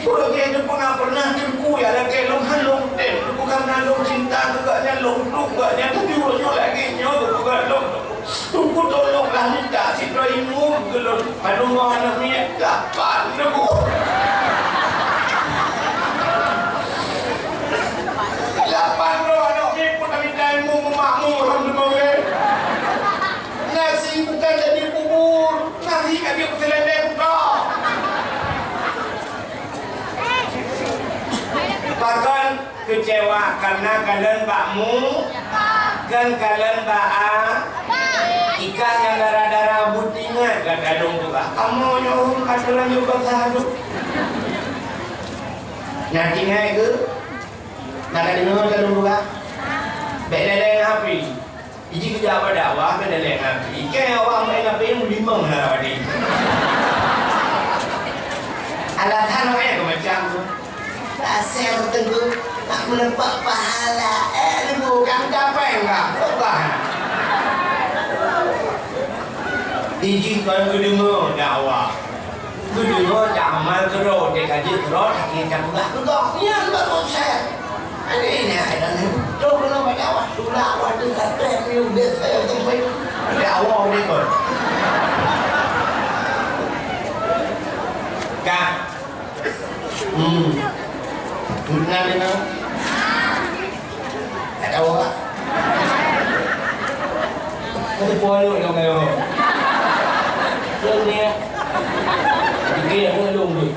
Uroe nyoe teungku na pernah teungku ya lagée lôn han lôn tem teungku karena lôn cinta keu gobnyan lôn trok gobnyan tapi uroe nyoe lagée nyoe teungku keu lôn teungku. Teungku tolonglah mita sidroe imum keu lôn. Padum boh aneuk miet? Lapan, Teungku. Lapan droe aneuk miet pun tamita ilmu meumakmu, alhamdulillah. Nasi bukan jadi bubur, nasi ka jeuet keu seulendeng buka. Pakon? Keucewa karena kalon bak mu, kon kalon bak a. Ikan nyang dara-dara buet ingat gata lôn peugah. Kamoe nyoe ka teulanjur basah tu. Nyan ingat keu? Ka tadeungoe ka lôn peugah? Bék lé-lé ngon api. Iji geujak bak dakwah keu dalek Nabi. Ikei awak main api meulimong lam api. Alasan awak nyan macam tu. Pasal teungku, tak meuneupak pahala. Eh, teungku, kang capek enggak? Ubah. Jih kon geudeungoe dakwah, geudeungoe taamal keudroe, teuka jeuet keudroe, tapi tapeugah keu gob, nyan baru sah. Ada ini ada ni. Cok keunoe bak dakwah, tulak awak tu, tak treb ni, udah saya sampai dakwah ni kon. Ka. Hmm. Benar ni, Mak? Tak tahu, Mak. Kata puan lu dong kayo. Lu ni, ya. Fikir aku lu ni.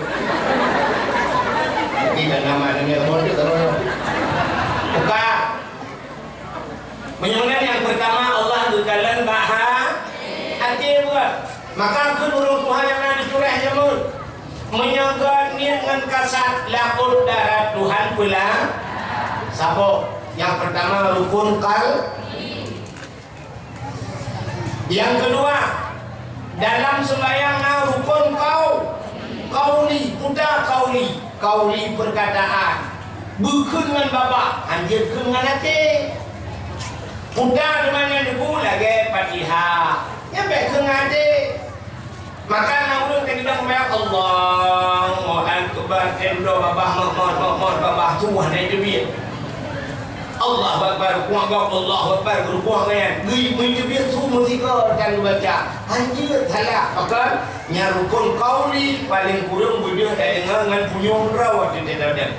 Fikir nama ni, ya, mau dia kalau. Buka. Meunyoe nyan nyang peurtama, Allah geukalon bak ha-, até buet. Maka kheun ureueng tuha nyang na di Cureh Jamur, meunyoe geuh niet ngon kasat, laôt darat Tuhan peula-, saboh. Nyang peurtama rukun kal-, nyang keudua, dalam seumbahyang na rukun kau-, kauli, peue kauli. Kauli peurkataan, beukheun ngon babah, hanjeuet kheun ngon até. Peue teuma nyang neubu lagèe Fatihah, nyan bèk kheun ngon até. Maka na ureueng ka geudong, Allahu Akbar, tém droe babah, mot, mot, mot, mot, babah tuh hana teubiet. Allahu Akbar, rukuk gob, Allahu Akbar, rukuk nyan. Geuh meuteubiet su meusika dan geubaca. Hanjeuet salah, pakon? Nyan rukun qauli, paléng kureueng beudeuh tadeungoe ngon punyueng droe watèe tadeungoe.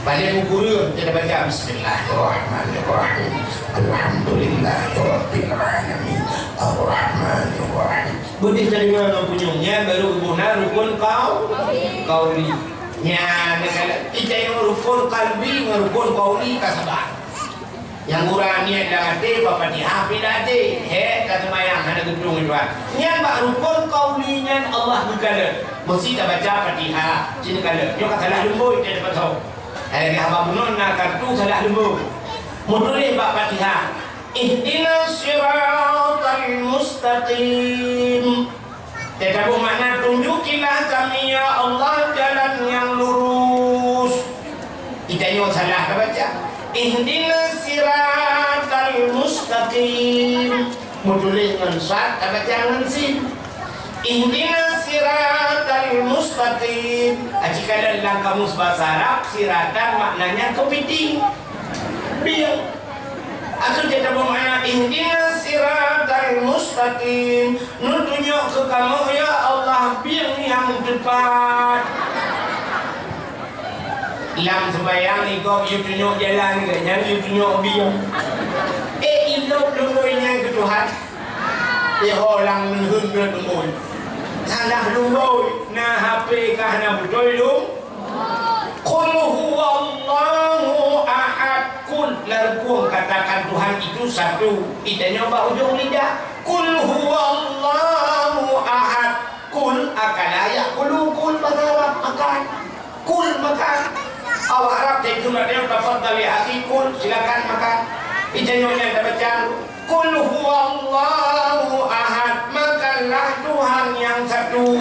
Paléng kureueng tabaca, "Bismillahirrahmanirrahim. Alhamdulillahirabbil alamin. Arrahmanirrahim." Beudeuh tadeungoe ngon punyueng, nyan baru geuboh na rukun qau-, qauli. Nyan, neukalon, ita nyoe rukun qalbi ngon rukun qauli ka saban. Nyang gura niet lam até, bak Fatihah pih lam até. Hék, ka seumayang hana geutueng Tuhan. Nyan bak rukun qauli nyan Allah geukalon. Meusti tabaca Fatihah, ci neukalon. Nyoe ka salah leumbôi, teuh teupeutho. Hai, lagèe haba bunoe na kartu salah leumbôi. Meutuléh bak Fatihah, "Ihdinas siratal mustaqim." Teutabeueng makna, "Tunjukilah kami, ya Allah, jalan yang lurus." Ita nyoe salah tabaca. "Ihdinas siratal mustaqim." Meutuléh ngon sad, tabaca ngon sin. "Ihdinas siratal mustaqim." Aci kalon lam kamus basa Arab, siratan maknanya keupiting. Bieng. Ateueh jeuet tabeumana, "Ihdinas siratal mustaqim." Neutunyok keu kamoe, ya Allah, bieng nyang teupat. Lam seumayang, i gob yue tunyok jalan, gobnyan yue tunyok bieng. Eh, ilop leumbôi nyan keu Tuhan. Eh, ho lam neuheun leumbôi. Salah leumbôi, na H P ka hana beutôi leumbôi. Qul huwallahu ahad. Qul, larukong katakan Tuhan itu satu. Ita nyoe bak ujong lidah. Qul huwallahu ahad. Qul, akala ya'kulu, qul bahasa Arab, makan. Qul, makan. Awak Arab, saya cuma tengok, "Tafadhal ya akhi, qul, silakan makan." Ita nyoe nyang tabaca. Qul huwallahu ahad, makanlah Tuhan yang satu.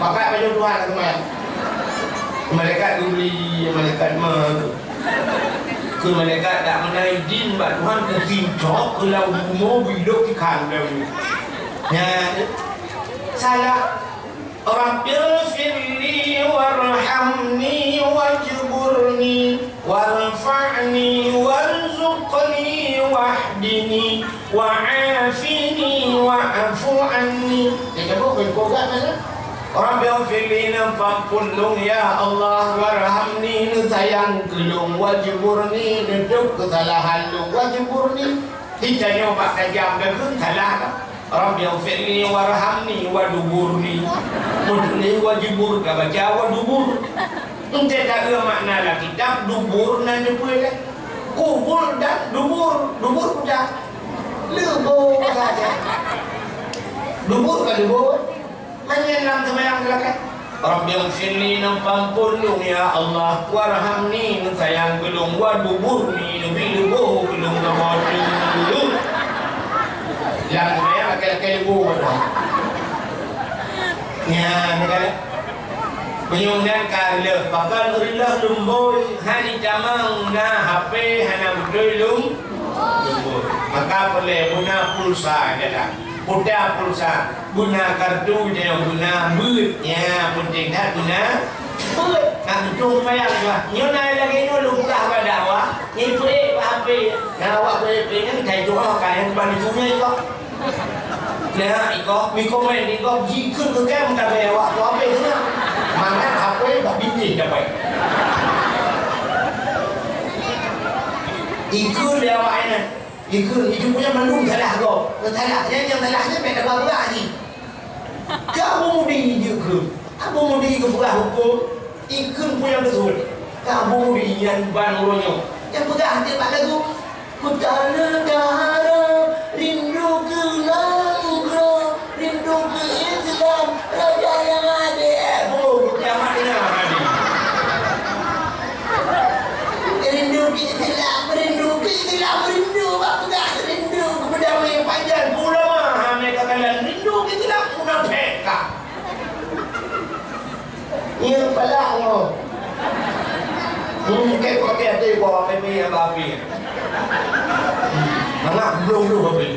Pakat baju Tuhan semuanya. Malaikat geubri, malaikat ma. Keu malaikat dak meunai din bak Tuhan, pusing cok keu lam bumoe bilok ikan lam. Nya, salah. Rabbighfirli warhamni wajburni warfa'ni warzuqni wahdini wa'afini wa'fu anni. Dia sebut berkogat mana? Rabbighfirli, neupeuampôn lôn, ya Allah, warhamni, neusayang keu lôn, wajburni, neutôb keusalahan lôn, wajburni. Di tanyoe bak tajam dageueng salah ka. Rabbighfirli warhamni waduburni. Meutuléh wajibur, ka baca wadubur. Eunteuk taeu makna lam kitab dubur nan dubur lé. Kubur dan dubur, dubur kuda. Leubo saja. Dubur ka leubo. Manyang lam seumayang geulakai. Rabbighfirli, neupeuampôn lôn, ya Allah, warhamni, neusayang keu lôn, waduburni, neubi leuboh keu lôn ngon boh teuk. Lam seumayang lakée-lakée leuboh. Nyan, kan? Meunyoe nyan ka reuloh, pakon reuloh lumboi, hana tamong na H P, hana beutôi lum-, lumboi. Maka peureulée beuna pulsa dalam. Pulsa, pulsa, beuna kartu, jangan beuna beuet. Ya, penting that beuna beuet. Nak tuntang seumayang juga. Nyoe na lagèe nyoe lôn peugah bak dakwah. Nyoe peuék bak H P. Nah, awak peuék-peuék nyan, ka doa, ka nyang ban dicunya iko. Nah, iko, mi komen iko, jikheun keu kèe meutabé awak tu H P tu na. Mangat H P bak bintéh dapat. Ikheun lé awak nyan. Ikheun, itu punya mandum salah gob. Salah, nyang, nyang salah nyan bèk teupeugah jih. Keu Abu Mudi jeuet kheun. Abu Mudi geupeugah hukôm, ikheun peue nyang beutôi. Keu Abu Mudi nyan ban uroe nyoe. Nyang peugah jeuet bak lagu, "Ku tanah dara, rindu keu nanggroe, rindu keu Islam, raja nyang adé." Eh, boh, kiamat deungoe tadi. Rindu keu Islam, rindu keu Islam, rindu bak peugah, rindu keu peudamé pajan, keu ulama, hana ka kalon, rindu keu Islam, munafék ka. Nyang palak nyoe. Hmm, keu kote até bak P P nyang bak api. Mangat bloh-bloh api.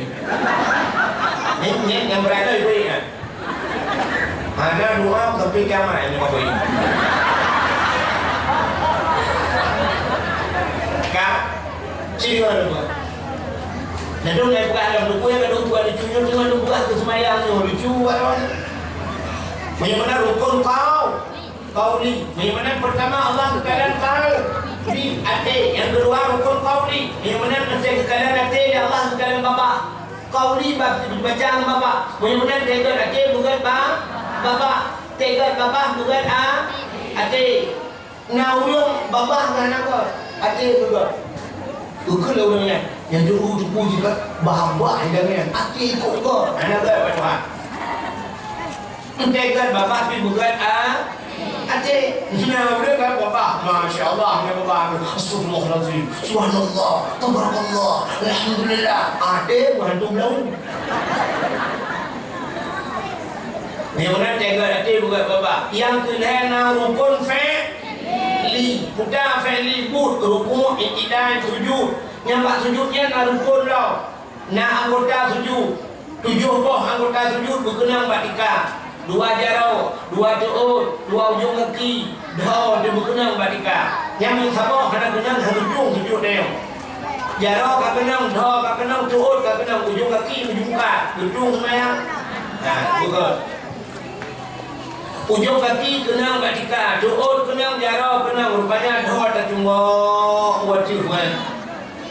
Ni, ni nyang beurangkai ibu ingat. Hana doa sampai kiamat ini Bapak Ibu. Ka? Sini mana buat? Nah, dong naik buka dalam buku yang ada buat lucu, nyoe tengah buat tu semayang nyoe lucu buat orang. Bagaimana rukun kau? Qauli. Bagaimana pertama Allah katakan qaul. Di até. Yang kedua rukun qauli. Bagaimana mesti katakan até dan Allah katakan baba. Qauli ba-, bacaan babah. Meunyoe meunan teugot até beugot ba-, babah. Teugot babah beugot a-, até. Na ureueng babah ngon até beugot. Beugot lé ureueng nyan. Nyang jeuet tuku jikat babah hilang nyan. Até ikot-ikot. Hana beugot bak Tuhan. Entaikan babah pi beugat a-, até. Nah, udah kan babah. Masya Allah, ya babah. Astagfirullahalazim. Subhanallah. Tabarakallah. Alhamdulillah. Até meuhantu belaung. Nyang meunan teugot até beugat babah. Nyang keulhèe na rukun fi'li. Peue fi'li buet rukun iktidal sujud. Nyang bak sujud nyan na rukun lom. Na anggota tujoh. Tujoh boh anggota sujud beukeunong bak tika. Dua jaroe, dua teuôt, dua ujong gaki, dhoe teuh beukeunong bak tika. Nyang saboh hana keunong, hana ujong sujud nyoe. Jaroe ka keunong, dhoe ka keunong, teuôt ka keunong, ujong gaki, ujong ka. Beutôi seumayang? Nah, beutôi. Ujong gaki keunong bak tika, teuôt keunong, jaroe keunong, rupanya dhoe tacunggok u ateueh, kan.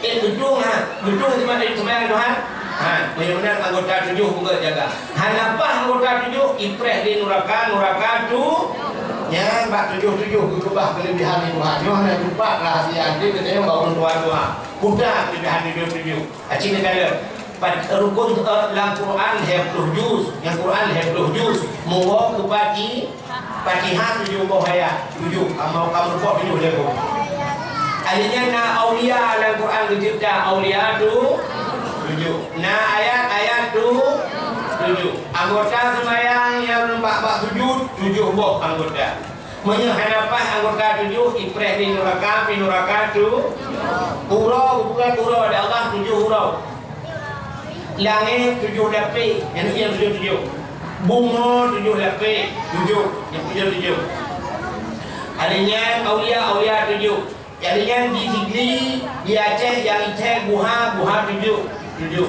Eh, beutôi, ha? Beutôi seumayang, seumayang Tuhan? Ha, meunyoe meunan anggota tujoh beugot jaga. Hana paih anggota tujoh, ipreh di nuraka, nuraka tu. Nyan bak tujoh-tujoh geukeubah keulebihan di Tuhan. Nyoe hana tupat rahsia, jadi geutanyoe bak ureueng tuha-tuha. Peue keulebihan tujoh-tujoh. Aci neugala. Pat-, rukun, eh, lam Quran lhèe ploh juz. Nyang Quran lhèe ploh juz. Meuwoe keu pati Fatihah tujoh boh ayat, tujoh, kamoe, kamoe pok tujoh lé boh. Akhirnya na aulia lam Quran geucebta, aulia tu tujoh. Na ayat-ayat tu tujoh. Anggota seumayang nyang bak, bak sujud, tujoh boh anggota. Meunyoe hana paih anggota tujoh, ipreh di nuraka, pi nuraka tu. Uroe, bukan uroe, ada Allah tujoh uroe. Langét tujoh lapéh, nyang tujoh, tujoh, tujoh. Bumoe tujoh lapéh, tujoh, nyang tujoh, tujoh. Hari nyan aulia, aulia tujoh. Hari nyan di Sigli, di Aceh nyang item guha, guha tujoh, tujoh.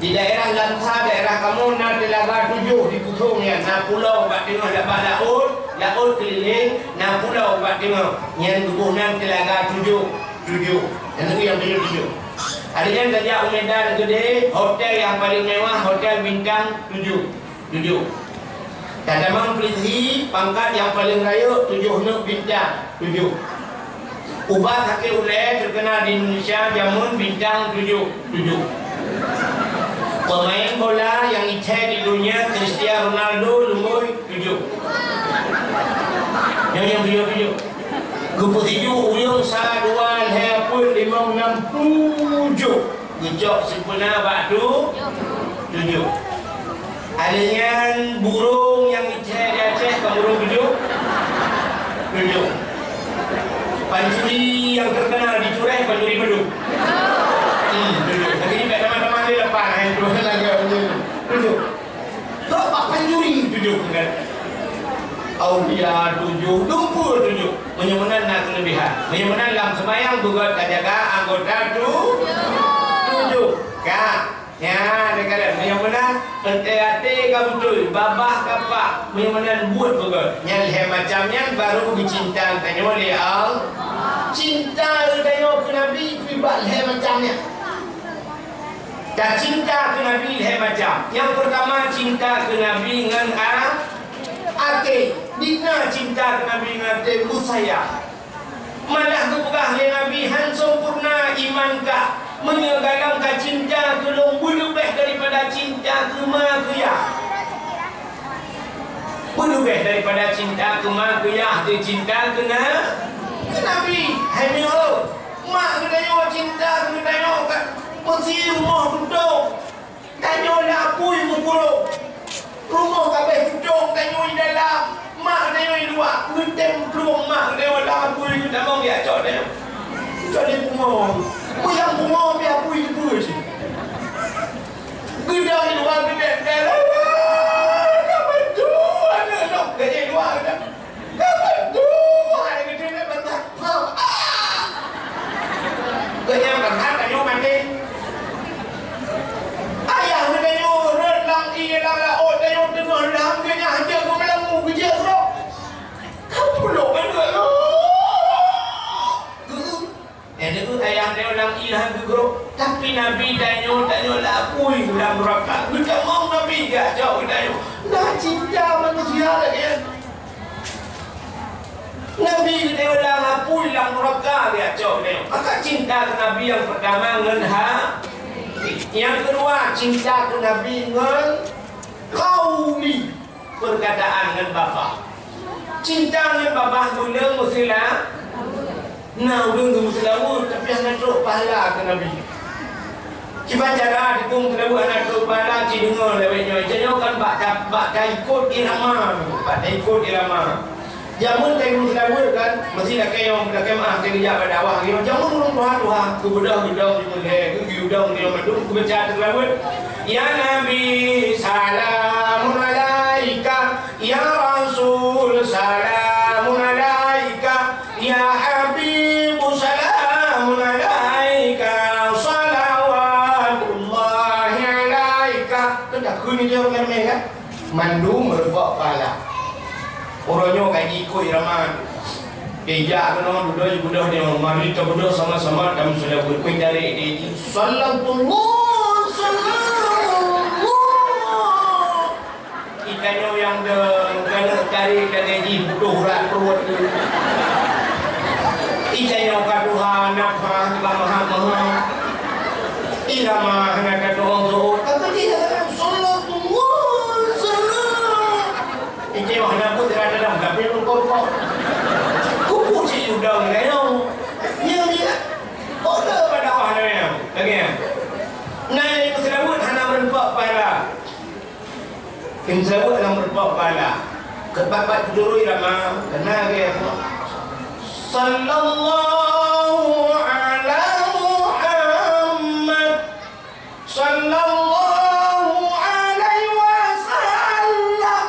Di daerah Lamsa, daerah kamoe na teulaga tujoh di Kusong nyan, na pulo bak teungoh bak laôt, laôt keulileng, na pulo bak teungoh. Nyan geuboh nan teulaga tujoh, tujoh. Nyang tujoh, tujoh. Ada nyang tajak u Medan Gede, hotel nyang paleng mewah, hotel bintang tujoh, tujoh. Tatamong Pelizi, pangkat nyang paleng rayeuk, tujoh neuk bintang, tujoh. Ubat sakét ulèe teukeunal di Indonesia, jameun bintang tujoh, tujoh. Peumaén bola nyang item di donya, Cristiano Ronaldo, lumbôi, tujoh. Nyoe nyang tujoh-tujoh. Geupeusijuek uyueng sa, dua, lhèe, peuet, limong, nam, tujoh. Geucok sipeuna bak tu, tujoh. Ada nyan burung nyang item di Aceh, kan burung tujoh? Tujoh. Pancuri nyang teukeunal di Cureh, pancuri padum? Hmm, tujoh. Tapi ni tak tamah-tamah dia lapan, eh, dua lagi macam tu. Tujoh kan? Aulia tujoh, dumpeue tujoh. Meunyoe meunan na keuleubehan. Meunyoe meunan lam seumayang beugöt tajaga anggota tu-, tujoh. Ka. Nyan, kadang-kadang meunyoe meunan, teuntèe até ka beutôi, babah ka paih. Meunyoe meunan buet beugöt. Nyan lhèe macam nyan baru geucinta geutanyoe lé Allah. Cinta geutanyoe keu Nabi pih bak lhèe macam nyan. Tacinta keu Nabi lhèe macam. Nyang peurtama, cinta keu Nabi ngon a-, até. Dina cinta keu Nabi ngon até, beusayang. Malah geupeugah lé Nabi, "Han sempurna iman kah, meunyoe galom ka cinta keu lôn beuleubeh daripada cinta keu ma keu yah." Beuleubeh daripada cinta keu ma keu yah, teucinta keu na-, keu Nabi. Hai meunyoe mak geutanyoe cinta keu geutanyoe ka meusi rumoh tutong, tanyoe lam apui meukurong. Rumoh ka abéh tutong, tanyoe di dalam. Mak tanyoe di luwa, geutem plueng mak geutanyoe lam apui geutamong di acok tanyoe. Cok di pungo. Meuyang pungo pih apui teupeu cit. Geudong di luwa geudong, "Ka beutôi aneuk lôn." Geudong di luwa geudong, "Ka beutôi hai geudong bak that." Ah! Geunyan bak that tanyoe maté. Ayah geutanyoe rhot lam ié lam laôt, tanyoe teungoh lam, geunyan hana geumeulamu geujak rot. Ka pulok aneuk lôn. Geuh. Eh, nyoe ayah tanyoe lam ié han geugrok, tapi Nabi tanyoe, tanyoe lam apui lam nuraka. Geutamong Nabi geucok geutanyoe. Na cinta manusia lagèe nyan. Nabi geutanyoe lam apui lam nuraka geucok geutanyoe. Maka cinta keu Nabi nyang peurtama ngon ha-, nyang keudua cinta keu Nabi ngon qaumi. Peurkataan ngon babah. Cinta ngon babah guna meuseula-, na ureueng geumeuseulaweuet, tapi hana trok pahala keu Nabi. Kiban cara dukung seulaweuet hana trok pahala, ci deungoe lé awak nyoe. Ci nyoe kan bak ta-, bak taikot irama, bak taikot irama. Jameun ka geumeuseulaweuet kan, meusi lakèe nyoe, lakèe meu'ah, ka geujak bak dakwah nyoe. Jameun ureueng tuha-tuha, geubeudôh geudong di meulhèe, geugeudong di mandum, geubaca seulaweuet. Ya Nabi, salamun alaika. Ya Rasul, salamun alaika. Ya Habib, salamun alaika. Salawatullahi alaika. Kan takheun di ureueng ramè kan? Mandum meureumpok pahala. Uroe nyoe ka jiikot irama. Ijak keunoe dudoe, ibeudôh nyoe, mari tabeudôh sama-sama dan sudah berkuih dari di sallallahu, sallallahu. Itanyoe nyang deueng keuneuk tarék lagèe jih butoh urat pruet tu. Itanyoe ka tuha nafah ka maham-maham. Irama hana ka tuong-tuong. Tapi dia kata, "Sallallahu, sallallahu." Itanyoe hana pun tidak dalam, tapi rukuk-rukuk. Kupu cik udang nyoe. Nyoe dia. Bodoh pada Allah nyoe. Lagi ya. Nah, yang seudaweuet hana meureumpok pahala. Insya Allah lam meureumpok bala. Keubat-bat jurui lama, kena lagèe apa? Sallallahu ala Muhammad. Sallallahu alaihi wasallam.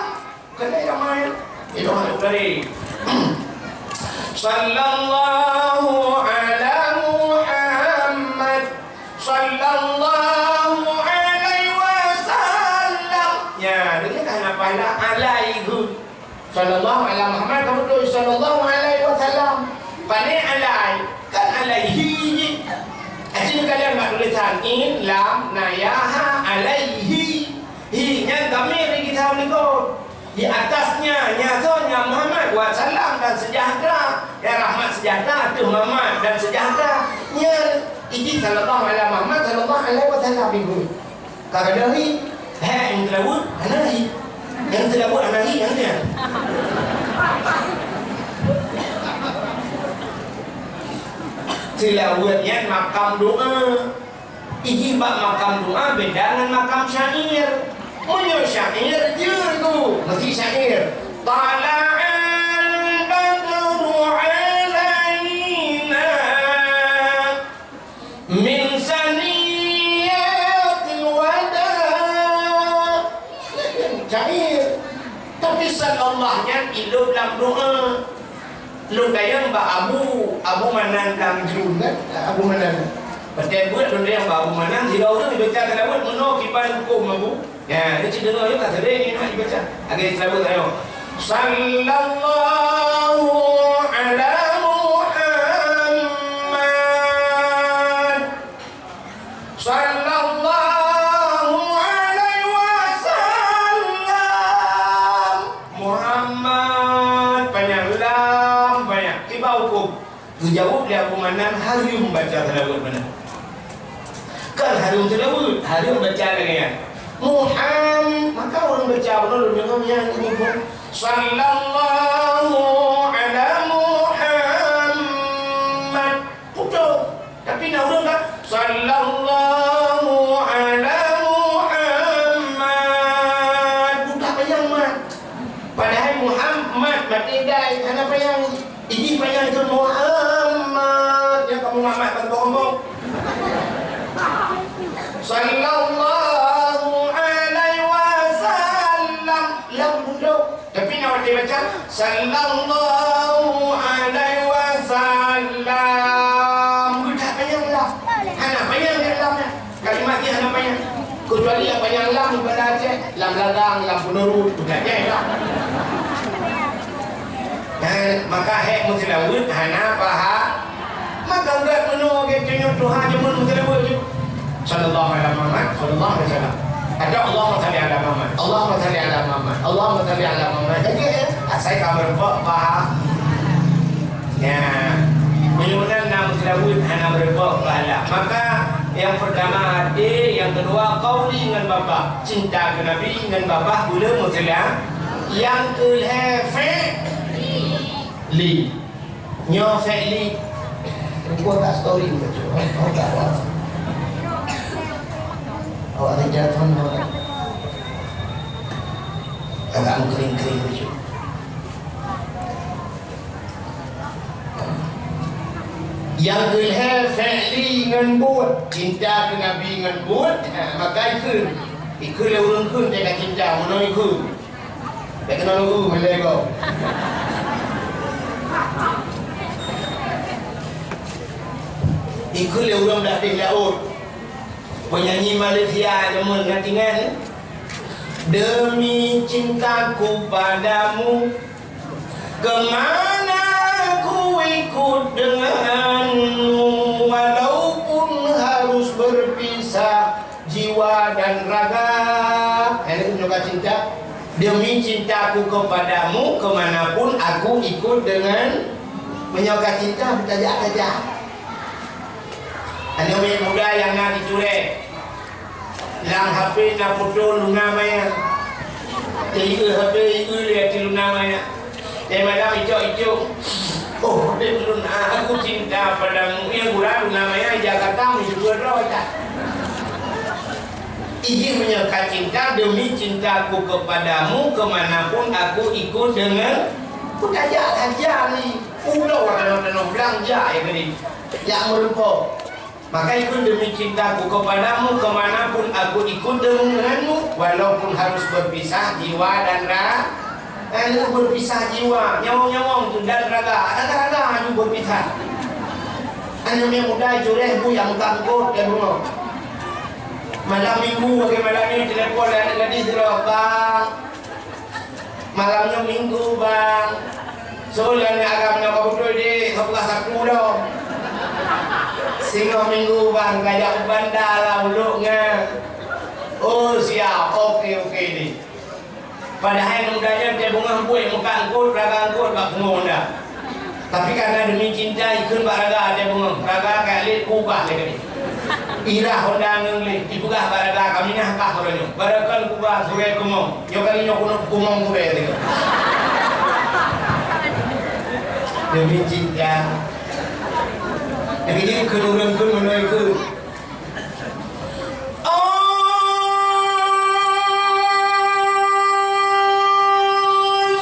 Kena ramai. Itu hal dari. Sallallahu ala Muhammad. Sallallahu alaihi wasallam. Nya, deungon hana pahala alaihi. Sallallahu ala Muhammad, ka beutôi sallallahu alaihi wasallam. Pane alai, kan alaihi jih. Aci kalian bak tulisan in, lam, na, ya, ha, alaihi. Hi, nyan dhamir di kitab nikon. Di atasnya, nya soe, nya Muhammad, wa salam dan sejahtera. Ya, rahmat sejahtera ateueh Muhammad dan sejahtera. Nya, iji sallallahu ala Muhammad, sallallahu alaihi wasallam, ibu. Ka gadôh hi, hek nyang seulaweuet, hana hi. Nyang seulaweuet hana hi, nyang nyan. Seulaweuet nyan makam doa. Iji bak makam doa beda ngon makam syair. Meunyoe syair, jeuet tu, meusti syair. Tala'al badru alaina min saniyatil wada. Syair. Allah nyan ilôn lam doa. Lôn tanyong bak Abu, Abu Manan Tamjun, kan? Abu Manan. Watèe beuet lôn tanyong bak Abu Manan, sidroe ureueng baca seulaweuet meunoe kiban hukôm, Abu. Ya, nyoe cit deungoe, nyoe ka sering nyoe baca. Lagèe seulaweuet nyoe. Sallallahu ala Muhammad. Sallallahu alaihi wasallam. Muhammad panyang, lam panyang. Kiban hukôm. Geujaweueb lé Abu Manan, hareuem baca seulaweuet meunan. Kon hareuem seulaweuet, hareuem baca lagèe nyan. Muham-, maka ureueng baca bunoe lôn deungö nyan, ini pun. Sallallahu ala Muhammad. Putôh. Tapi na ureueng ka, "Sallallahu ala Muhammad." Buta panyang mat. Padahai Muhammad, maté dai, hana panyang. Ini panyang tu Muhammad. Nyang kamoe Muhammad, ban bohong. Sallallahu alaihi wasallam. Lam putôh. Tapi na watèe baca, "Sallallahu alaihi wasallam." Buta panyang lam. Hana panyang lam nyan. Kalimat nyan hana panyang. Kecuali nyang panyang lam, ibarat cit lam ladang, lam peunurut, buta panyang lam. Nah, maka hèk meuseulaweuet hana paha-, Maka gèt meunoe gèt tunyok tuha jameun meuteuleuweue jih. Sallallahu ala Muhammad, sallallahu alaihi wasallam. Atau Allahumma salli ala Muhammad, Allahumma salli ala Muhammad, Allahumma salli ala Muhammad. Jadi, eh, asai ka meureubok paha-, ya. Meunyoe na meuseulaweuet hana meureubok pahala. Maka, nyang peurtama até, nyang keudua qauli ngon babah. Cinta keu Nabi ngon babah buleuen meuseula-, nyang keulhèe fi'li. Nyoe fi'li. Rupa tak story bacut. Oh, tak apa. Awak ada jalan sama. Agak mengkering-kering bacut. Nyang keulhèe fi'li ngon buet, cinta keu Nabi ngon buet, ha, maka ikheun. Ikheun lé ureueng kheun teuka cinta, meunoe ikheun. Bèk keunoe lôn malèe gob. Ikheun lé ureueng blah deh laôt. Penyanyi Malaysia jameun na tinggai. Demi cintaku padamu, kemana ku ikut denganmu, walaupun harus berpisah jiwa dan raga. Eh, nyoe ka cinta. Demi cintaku kepadamu, kemanapun aku ikut dengan, meunyoe ka cinta, tajak-tajak. Aneuk miet muda nyang na di Turek, lam H P na foto Luna Maya. Jadi, eh, H P, eh, lihat di Luna Maya. Teumalam icok-icok. Oh, dek lôn, ah, aku cinta padamu. Nyang gura lôn namanya Jakarta, meusyukur droe that. Ijih meunyoe ka cinta, demi cintaku kepadamu, kemanapun aku ikut dengan, ku tajak saja ni. Udah tanoh-tanoh beulanja ya tadi. Jak meureumpok. Maka ikut demi cintaku kepadamu, kemanapun aku ikut denganmu, walaupun harus berpisah jiwa dan ra-, eh, berpisah jiwa, nyawong-nyawong tu dan raga, raga-raga hana berpisah. Aneuk miet muda jureh bu nyang muka bungkot dan bungoh. Malam minggu bagi malam ni telepon aneuk gadis tu, "Bang, malam nyoe minggu, Bang. Soe lôn agam nyoe ka beutôi deh, ka buka saku lom. Singoh minggu, Bang, ka jak u banda lah ulok nyan." Oh, siap. Oke, oke deh. Padahai nang muda nyan teuh beungoh buet muka eungkot, raga eungkot bak pungo Honda. Tapi karena demi cinta, ikheun bak raga até beungoh. Raga ka lé kubah lé kali. Irah Honda ngon lé, ipeugah bak raga, "Kaminah kah uroe nyoe. Barokon kubah surée kumong. Nyoe kali nyoe keuneuk kumong surée sigoe." Demi cinta. Lagèe nyan kheun ureueng kheun meunoe kheun. Oh,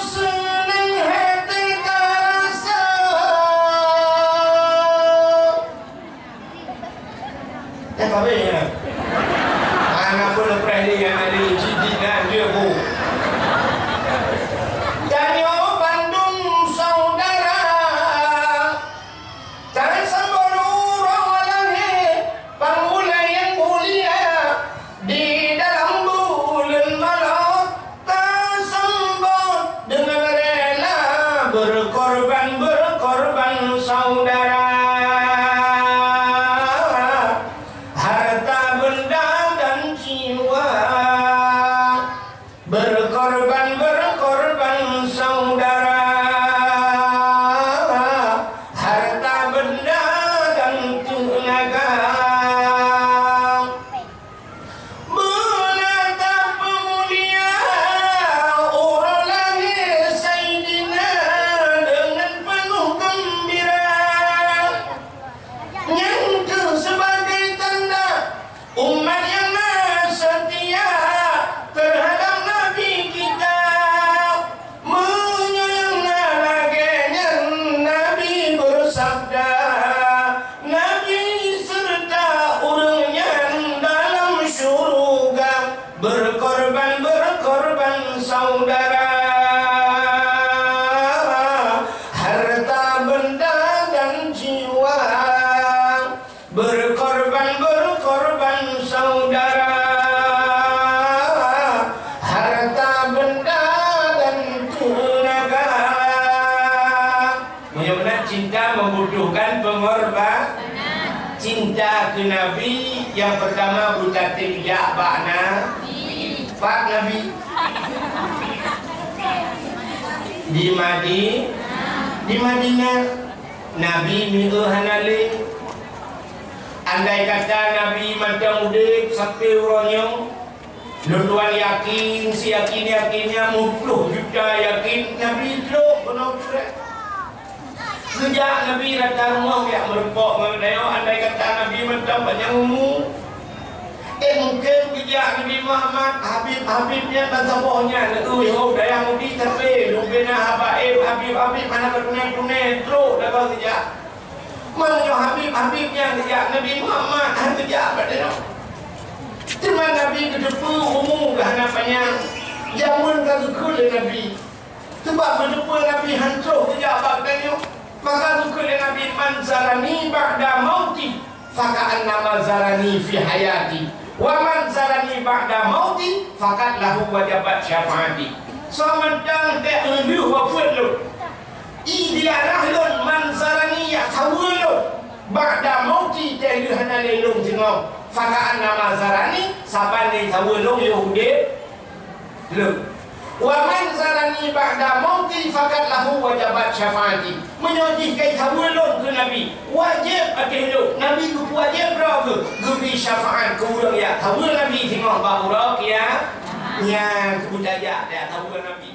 seunang hati tarasa. Eh, pabeh ya. Anak pun lepas ni yang ada citi dan dia bu. Berkorban, berkorban saudara, harta benda dan jiwa. Berkorban, berkorban saudara, harta benda dan tenaga. Beuna tapeumulia uroe lahé Saidina deungon peuneuh geumbira. Nyan keuh sebagai tanda umat nyang na seutia teuhadap Nabi kita. Meunyoe nyang na lagée nyan, Nabi beusabda, Nabi seureuta ureuëng nyan dalam syeuruga. Berkorban, berkorban saudara, harta benda dan jiwa. Berkorban, berkorban saudara, harta benda dan tenaga. Meunyoe meunan cinta membutuhkan pengorban. Cinta keu Nabi yang pertama buta tim jak bak na. Pak Nabi di Madi, di Madinah. Nabi mieu hana lé. Andai kata Nabi mantong udeb sampai uroe nyoe, lôn tuan yakin, siyakin-yakinnya, muploh juta yakin Nabi trok keunoe putrek. Geujak Nabi rata rumoh jak meurumpok ngon geutanyoe. Andai kata Nabi mantong panyang umu, Eh, mungken geujak Nabi Muhammad, Habib-Habib nyan ban saboh nyan, neueu hok dayah Mudi tapi lubena haba eh, Habib-Habib hana beutuné-tuné trok dagoe geujak. Meunyoe Habib-Habib nyan geujak, Nabi Muhammad hana geujak bak tanyoe. Teuma Nabi geuteupeue umu geuh hana panyang, jameun ka geukheun lé Nabi. Teuma meunyoe Nabi han troh geujak bak tanyoe, maka geukheun lé Nabi, "Man zarani ba'da mauti, faka'annama zarani fi hayati. Wa man zarani ba'da mauti, faqad lahu wajabat syafaati." Soe mantong teuh lheueh wafeuet lôn, i ziarah lôn, man zarani, jak saweue lôn, ba'da mauti, teuh lheueh hana lé lôn singoh, faka'annama zarani, saban lé saweue lôn yoh udeb lôn. Wa man zarani ba'da mauti faqad lahu wajabat syafaati. Meunyoe jih kai saweue lôn keu Nabi, wajéb ateueh lôn. Nabi geupeuwajéb droe geuh geubri syafaat keu ureuëng jak saweue Nabi singoh bak uroe kiamat. Nyan keuh tajak jak saweue Nabi.